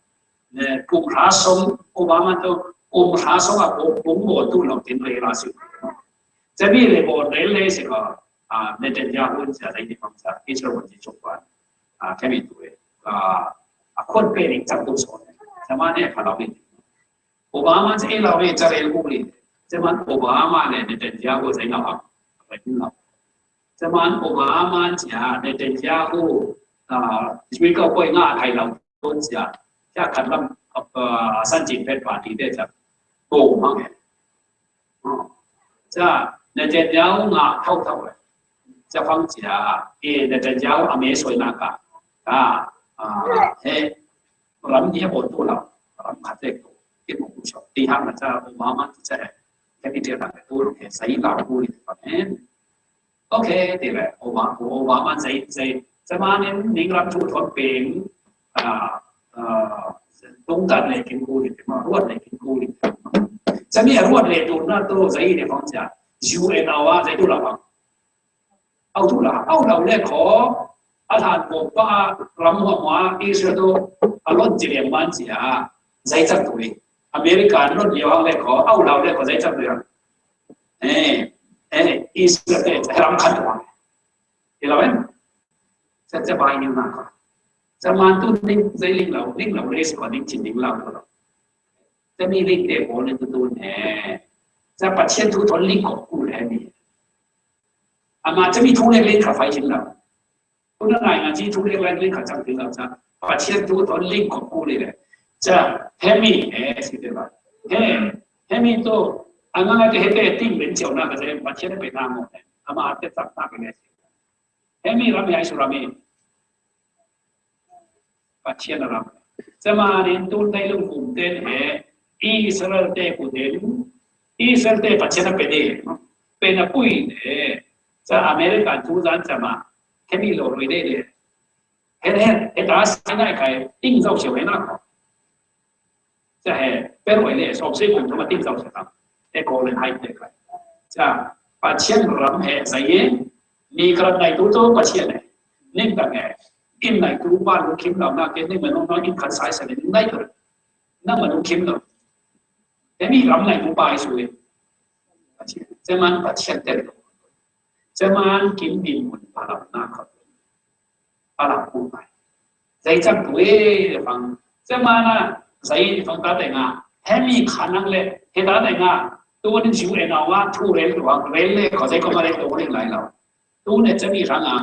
Ne, kum hra song, Obama to, kum hra song a ko, kum bo tu lo tin rel la si. Ca mi le bo rel le si ko. A, Netanyahu ca dai ni fang ca, Israel wan ji chok wan. A, kemi tu e. A, a kon pe ni ca tu so. Ca man ne, ka lo ni. Obama ca e lau le ca rel kuk li. Ca man Obama le Netanyahu ca e lau hak. Ca man Obama ca Netanyahu, a, Israel ka poi nga thai lau ton ca. Ca khat lam အ ဆန့်ကျင်ဘက်ပါတီတွေ က ပုံမှန်ပဲ။ ဟော ကျ Netanyahu ငါထောက်ထောက်ပဲ။ ကျ ဖမ်းစရာ အေး Netanyahu အမေဆိုရင်က ဒါ အာ ဟဲ ရမ်ဒီဟဲပေါ်တူလာ ရမ်ခတ်တဲ့ကို ဒီမဟုတ်ဘူး။ ဒီဟာမှာ ကျ Obama ကျ ဟဲပြီးတဲ့တာပဲ တူလို့ ဟဲ ဆိုင်လာဖို့ နေတယ်။ Okay, ဒီပဲ Obama, Obama zei, zei, zei maar in Nederland ထူထောင်ပင် အာ အာ သုံးသပ်နေခင်ကို ဒီမှာ ရွတ်နေခင်ကို ဒီမှာ zei မီး ရွတ်နေတူနာတူ zei နေ ခေါင်းစရာ ယူအန် အဝါ zei တူလာပါ အောက်ထူလာ အောက်လောက်လဲခေါ် အလဟန်ကိုပါ ရမ်ဟောမှာ အစ္စရေးတို့ အလွတ်ကြည်မှန်းစရာ zei ချက်တူ အမေရိကန်လွတ်လျောင်းလဲခေါ် အောက်လောက်လဲခေါ် zei ချက်တူ အဲ အဲ အစ္စရေးတဲ့ ရမ်ခတ်သွား ဒီလိုပဲ ဆက်ဆက်ပိုင်းနေမှာ ခါ ကျမတူ လင်း zei လင်းလောက် လင်းလောက် လေးစကော လင်းချင် လင်းလောက်တော့ ကျမီး လင်းတဲ့ ပေါ်နေတူတူနဲ့ ကျ ပချက်တူ ထူထောင် လင်းကို ကူလဲနေ အမ ကျမီး ထူထောင် လင်းခါ ဖိုင်ချင်လောက် ခုနက နိုင်ငံကြီး ထူထောင် လင်း လင်းခါ ကျမီး လောက် ကျ ပချက်တူ ထူထောင် လင်းကို ကူနေတယ်။ ကျ ဟဲမီး အဲ ရှိတယ်ပါ ဟဲ ဟဲမီးတို့ အငါက ဟဲတဲ့ တင်းပင်ကျော်နာ က ကျ ပချက် ပဲ နားမဟုတ်နဲ့ အမ အသက် သတ်တာ ပဲ နဲ့ ဟဲမီး ရမ် ဟဲ ဆူ ရမ် ဟဲ ပချက် ရမ် ကျမ ရင်တူ တိုင်းလုံး ကုန်တဲ့ ဟဲ အစ္စရေးတဲ့ ကို တဲ့ အစ္စရေးတဲ့ ပချက် ပဲ တဲ့ ပဲ န ပွိ နဲ့ ကျ အမေရိကန် ထူးဆန်း ကျမ ဟဲမီး လို ရွေး တဲ့ ဟဲ ဟဲ ဟဲ ဒါ ဆိုင် နိုင် ခိုင် တင်း စောက် ချေ ဝဲ နာ ကျ ဟဲ ပဲ ရွေး နဲ့ စောက် စေ ကုန် ထူ မ တင်း စောက် ချေ တာ အဲ ကို လည်း ဟဲ တဲ့ ခိုင် ကျ ပချက် ရမ် ဟဲ zei ရင် နေကရ နိုင်တူ တူ ပချက် နဲ့ နင်း တ ငယ် အင်း နိုင်တူ ပါ လူ ခင် လောက် နာ ကဲ နေ မ နော် နော် အင်း ခတ် ဆိုင် ဆိုင် နေ နိုင် တူ န မ လူ ခင် လောက် ဟဲမီး ရမ် နိုင်တူ ပါ ဆို ရင် ပချက် ကျမ ပချက် တဲ့ ကျမ ကင် ဘီ မွန် ပါ လောက် နာ ခတ် အလၢပူပါ zei ချက်တူ ဖန် ကျမ နာ zei ဖန် တာ တဲ့ ငါ ဟဲမီး ခါ နင်း လဲ ဟဲ တာ တဲ့ ငါ တူ န ယူ အဲ နာ ဝါ ထူ ရဲ တူ ရဲ လဲ ခေါ် zei ကမ ရဲ တူ ရဲ လိုက် လောက် တူ နဲ့ ကျမီး ရန် ငါ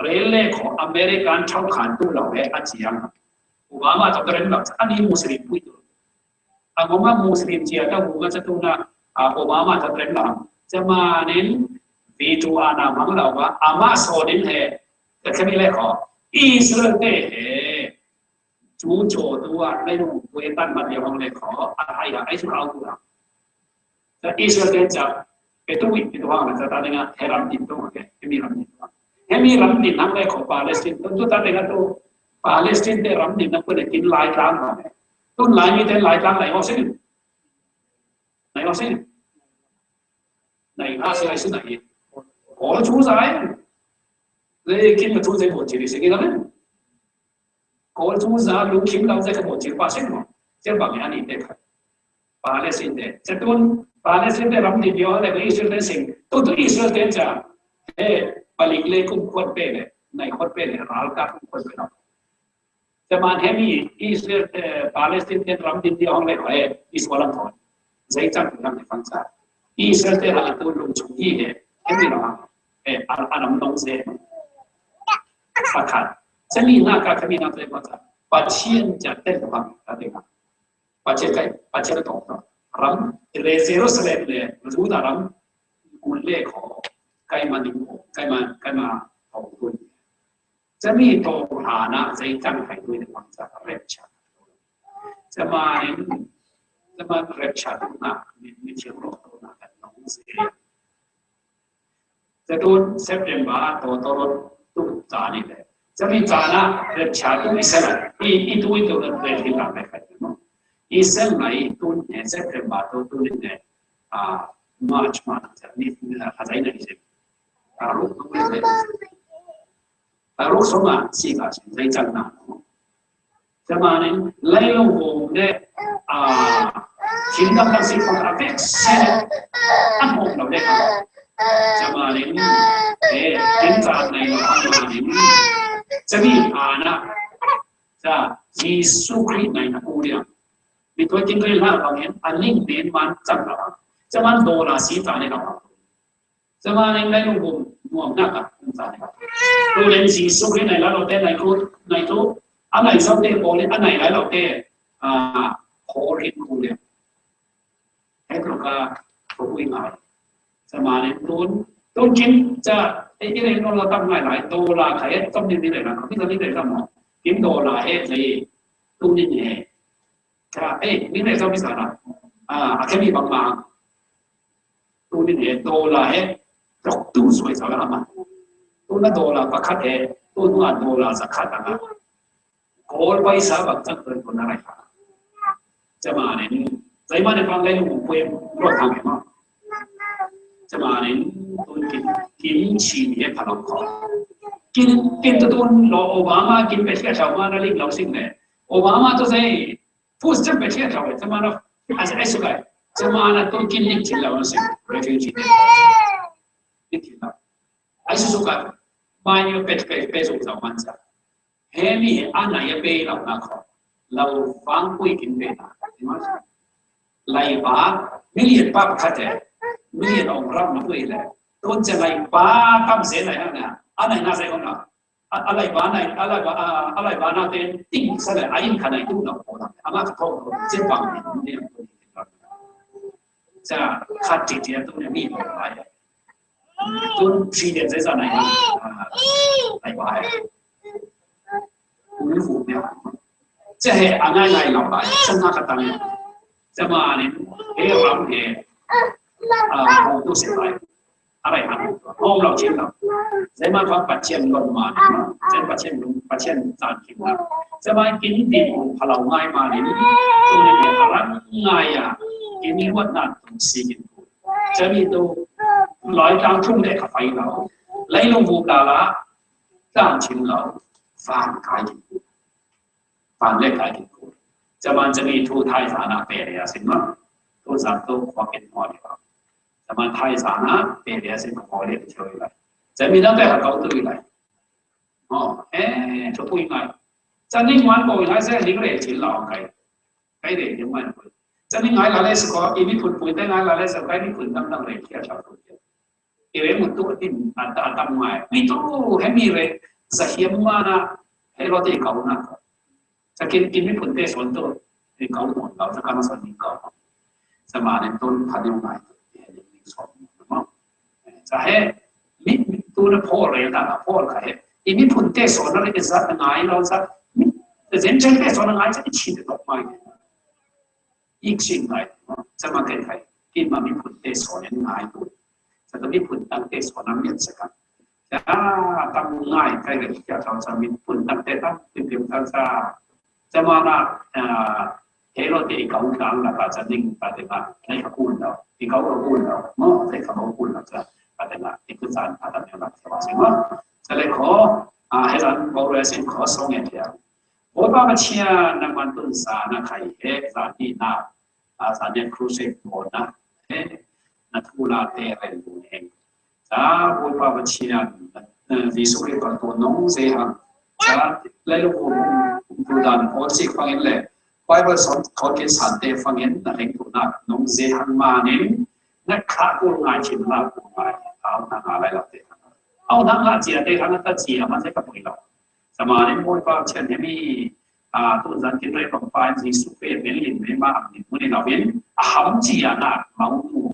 ရဲ လဲ ခေါ် အမေရိကန် ထောက်ခံ တူ လောက် ပဲ အကြည့် ရန် အိုဘားမား တ တရင် လောက် အနည်း မွတ်စလင် ပွိ တူ အငိုမ မွတ်စလင် ကျ တ ဟူ မ ကျ တူ နာ အ အိုဘားမား တ တရင် လောက် ကျမ နင်း ဗီတို အာဏာ မ လောက် ဝါ အမ စော် ဒင်း ဟဲ တ ခမီး လဲ ခေါ် အစ္စရေးတဲ့ ဟဲ ကျူးကျော် တူ ဝါ လဲ လူ ဝဲ တန် မတ် ရ ဟောင်း လဲ ခေါ် အ ဟဲ ရ အဲ ဆူ အောက် တူ လောက် ကျ အစ္စရေးတဲ့ ကျ ပဲ တူ ဝိ တူ ဝါ ကျ တ တ ငါ ဟဲ ရမ် တင်း တူ ကဲ ဟဲမီး ရမ် တင်း တူ ဟဲမီး ရမ် တင်း နင်း လဲ ခေါ် ပါလက်စတိုင်း တူ တူ တ တ ငါ တူ ပါလက်စတိုင်း တဲ့ ရမ် တင်း နင်း ကွ နဲ့ တင်း လိုက် တန်း ပါ နဲ့ တူ လိုက် မီး တဲ့ လိုက် တန်း လိုက် ဟော စင်း နိုင်အောင်စင်း နိုင် အား စင်း စင်း နိုင် ခေါ် ကျူးစာ လေ ခင် မ ထူ zei ကို ချီ စင်း က လဲ ကို ကျူးစာ လူ ခင် လောက် zei က ကို ချီ ပါ စင်း နော် ကျ ပါ မ အနည်း တဲ့ ခါ ပါလက်စတိုင်း တဲ့ ကျ တူ ပါလက်စတိုင်း တဲ့ ရမ် တင်း ပြော လဲ ကို အစ္စရေးတဲ့ စင်း တူ တူ အစ္စရေးတဲ့ ကျ ဟဲ ပလိက လဲ ကု ခွတ် ပဲ လဲ နိုင် ခွတ် ပဲ လဲ ရာလ် က ကု ခွတ် ပဲ နော် ကျမ ဟဲမီး အစ္စရေး အဲ ပါလက်စတိုင်း တဲ့ ရမ် တင်း ပြောင်း လဲ ဟဲ အစ္စရေး လမ်း ခေါ် zei ချက်တူ ရမ် ဖန် ကျ အစ္စရေးတဲ့ ဟာ တူ လူ ချူ ဟီ ဟဲ ဟဲမီး ရမ် အဲ အ အ ရမ် နောင် zei အခါ ကျမီး နာ က ကျမီး နာ တဲ့ ပချက် ကျ တဲ့ ရမ် က တဲ့ က ပချက် က ပချက် တော့ ရမ် ရဲ Jerusalem လဲ ရူ ဒါ ရမ် ကူ လဲ ခေါ် ကဲ မ နင်း ခေါ် ကဲ မ ကဲ မ ခေါ် ကူ ကျမီး တူ ဟာ နာ zei ချက် ဟဲ တူ နဲ့ ဖန် ကျ ရဲ ချက် ကျမ နင်း ကျမ ရဲ ချက် တူ နာ မီး မီး ချေ လို့ တူ နာ က နောင် zei ကျ တူ စက်တင်ဘာ တူ တူ တူ တာ နေ လဲ ကျမီး ကျ နာ ရဲ ချက် တူ အီ ဆဲ လ အီ အီ တူ အီ တူ ရဲ ထီ လာ ပဲ ခါ နော် အီ ဆဲ လ အီ တူ နဲ့ စက်တင်ဘာ တူ တူ နေ လဲ အာ မတ် မတ် ကျ နေ ခါ zei နေ zei အာ ရုပ် တူ လဲ အရုပ်ဆုံးက ရှိပါစေ။ zei ချက် နာ ကျမ နင်း လဲ လုံး ပုံ နဲ့ အာ ခင် က စီ ဖန် အ ဖက် ဆဲ အ မုံ လောက် လဲ ခါ ကျမ နင်း အဲ ခင် စာ နိုင် လောက် ခါ မ နင်း ကျမီး အာ နာ ကျ ယေရှုခရစ် နိုင် အ ကူ ရ မီး ထွဲ ခင် ရဲ လ လောက် နင်း အ နင်း မင်း မန် ချက် လောက် ကျမ ဒေါ်လာ စီ တာ နေ လောက် ကျမ နင်း လဲ လုံး ပုံ မွန် နာ က ကူ စာ နေ လောက် တူ လဲ ယေရှုခရစ် နိုင် လ လောက် တဲ နိုင် ကို နိုင် တူ အ နိုင် စောင့် တဲ ပေါ် လဲ အ နိုင် လ လောက် တဲ အာ Khawl rin kul liang. Hek lo ka, ko ui ngai. Sa ma nen tun, tun kin, ca, e, i ren lo tam ngai lai, dollar kha e, tom ni ni ren la, ko mi ni ren la mo. Kin dollar e, zai, tun ni ni e. Ca, e, ni ren sa mi sa la. A, a ke mi bang ma. Tun ni ni e, dollar e, tok tu sui sa la ma. Tun na dollar pakhat e, tun na dollar sa khat a. Kawl paisa bang cang tun tun na rai ha. Cama nen, zai ma ne pang lai lu pui lo tang ma. Cama nen, tun kin, kin chi ni e pha lo ko. Kin, kin tu tun lo Obama kin pe sia chau ma na ling lo sing ne. Obama tu zai, food stamp pe sia chau, cama na, as, as kai. Cama na tun kin ling chin lo sing, refugee. Ling chin lo. Ai su su ka, mai ni pe, pe, pe su sa man sa. He mi he a nai a pe lo na ko. Lo fang kui kin pe na. Lai pa, million pa khat e. Million ong ram na kui le. Tun che lai pa tam se lai na. A nai na se ong na. A, a lai pa nai, a lai pa, a, a lai pa na ten ting sa le, a in kha nai tu na ko na. A ma ka tho, che pa ni, ni, ni. Ca khat ti ti a tu ne mi lai. Tun three days zai zan ai, ah, ai bai. Ui hu ne. Ca he a ngai ngai lau lai, ca na ka tang. Ca ma ni, he ram he, ah, hong tu se lai. A lai han, hong lau chin lau. Zai ma fa Pathian lon ma ni, zai Pathian lung, Pathian zan kin lau. Ca ma kin din hong pha lau ngai ma ni, tu ne he a ram ngai a, kin ni wat na tu si kin tu. Ca mi tu, lai tang thum le ka fai lau. Lai lung bu la la, tang chin lau. Van kai kin tu. Van le kai kin tu. Ca man ca mi tu thai sa na pe le ya sin ma. Tu sa tu kwa kin mo le ba. Ca man thai sa na pe le ya sin ko le choi la. Ca mi na pe ha kau tu lai. Oh, eh, cho pui ngai. Ca ning wan ko ngai se ning le chin lau kai. Kai de yang wan ko. Ca ning ngai la le su ko, i mi phun pui te ngai la le su kai mi phun tam tam le kia cha ko. I re mu tu tin a ta tam ngai. Mi tu he mi re za hiam ma na he lo te kau na. Ca kin, kin mi phun te son tu. Ni kau mon kau, ca kan son ni kau. Ca ma nen tun pha diu ngai tu. Ni son mo. Ca he, mi, mi tu na Paul re ta na Paul ka he. I mi phun te son na re za ngai lo ca. Mi, te zen chen te son na ngai ca i chi te tok mai. Ik sin ngai. Ca ma ken hai. Kin ma mi phun te son na ngai tu. Ca ta mi phun tang te son na miat sa ka. Ca tam ngai kai le kia tau ca mi phun tang te tam pin pin tang ca. Ca ma na, ah, he lo te i kau tang la ka ca ning ka te na. Nei ka kun lo. I kau lo kun lo. Mo te ka lo kun lo ca. Ka te na. I kun san ka ta ne la ca wa se mo. Ca le ko, ah, he lan bo re sin ko song e tia. Bo ba ma chia na man tun sa na kai he sa ni na. A, sa ne crusade ko na, eh, na thu la te ren bu ne. Sa bu pa ba chia, eh, Jesu Christ pa to nong ze ha. Sa le lo bu bu dan ko si fang in le. Bible song ko ke san te fang in na ren tu na nong ze ha ma ne. Na kha ko ngai chin la ko ngai. Au na ngai lai la te. Au na ngai chia te ha na ta chia ma se ka pui la. Sa ma ne mo pa chia ne mi. A, tun zan kin rei pang pa Jesu Christ men lin men ma am ni mun ni lau in, a ham ci a na, mau mu,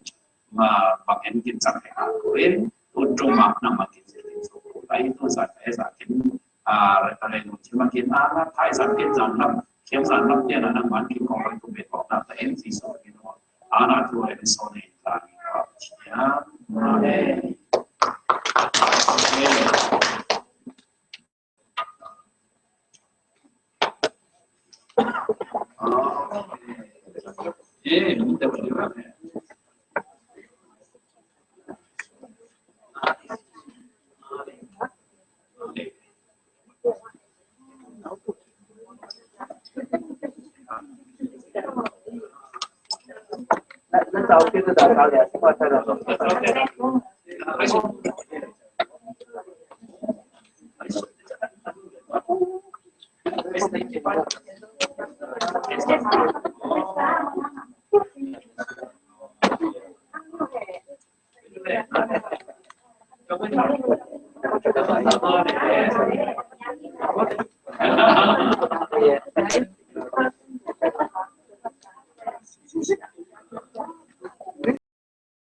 ma, bang en kin zan he na ko in, tun tru ma, na ma kin zan kin so ko lai, tun zan he zan kin, a, rei, rei nu ci ma kin, a, na thai zan kin zan lam, kiam zan lam tia na, na man kin kong rei tu bet kong na, ta en Jesu kin ho, a, na tu rei so ne, ta ni ka ci a, amen. Amen.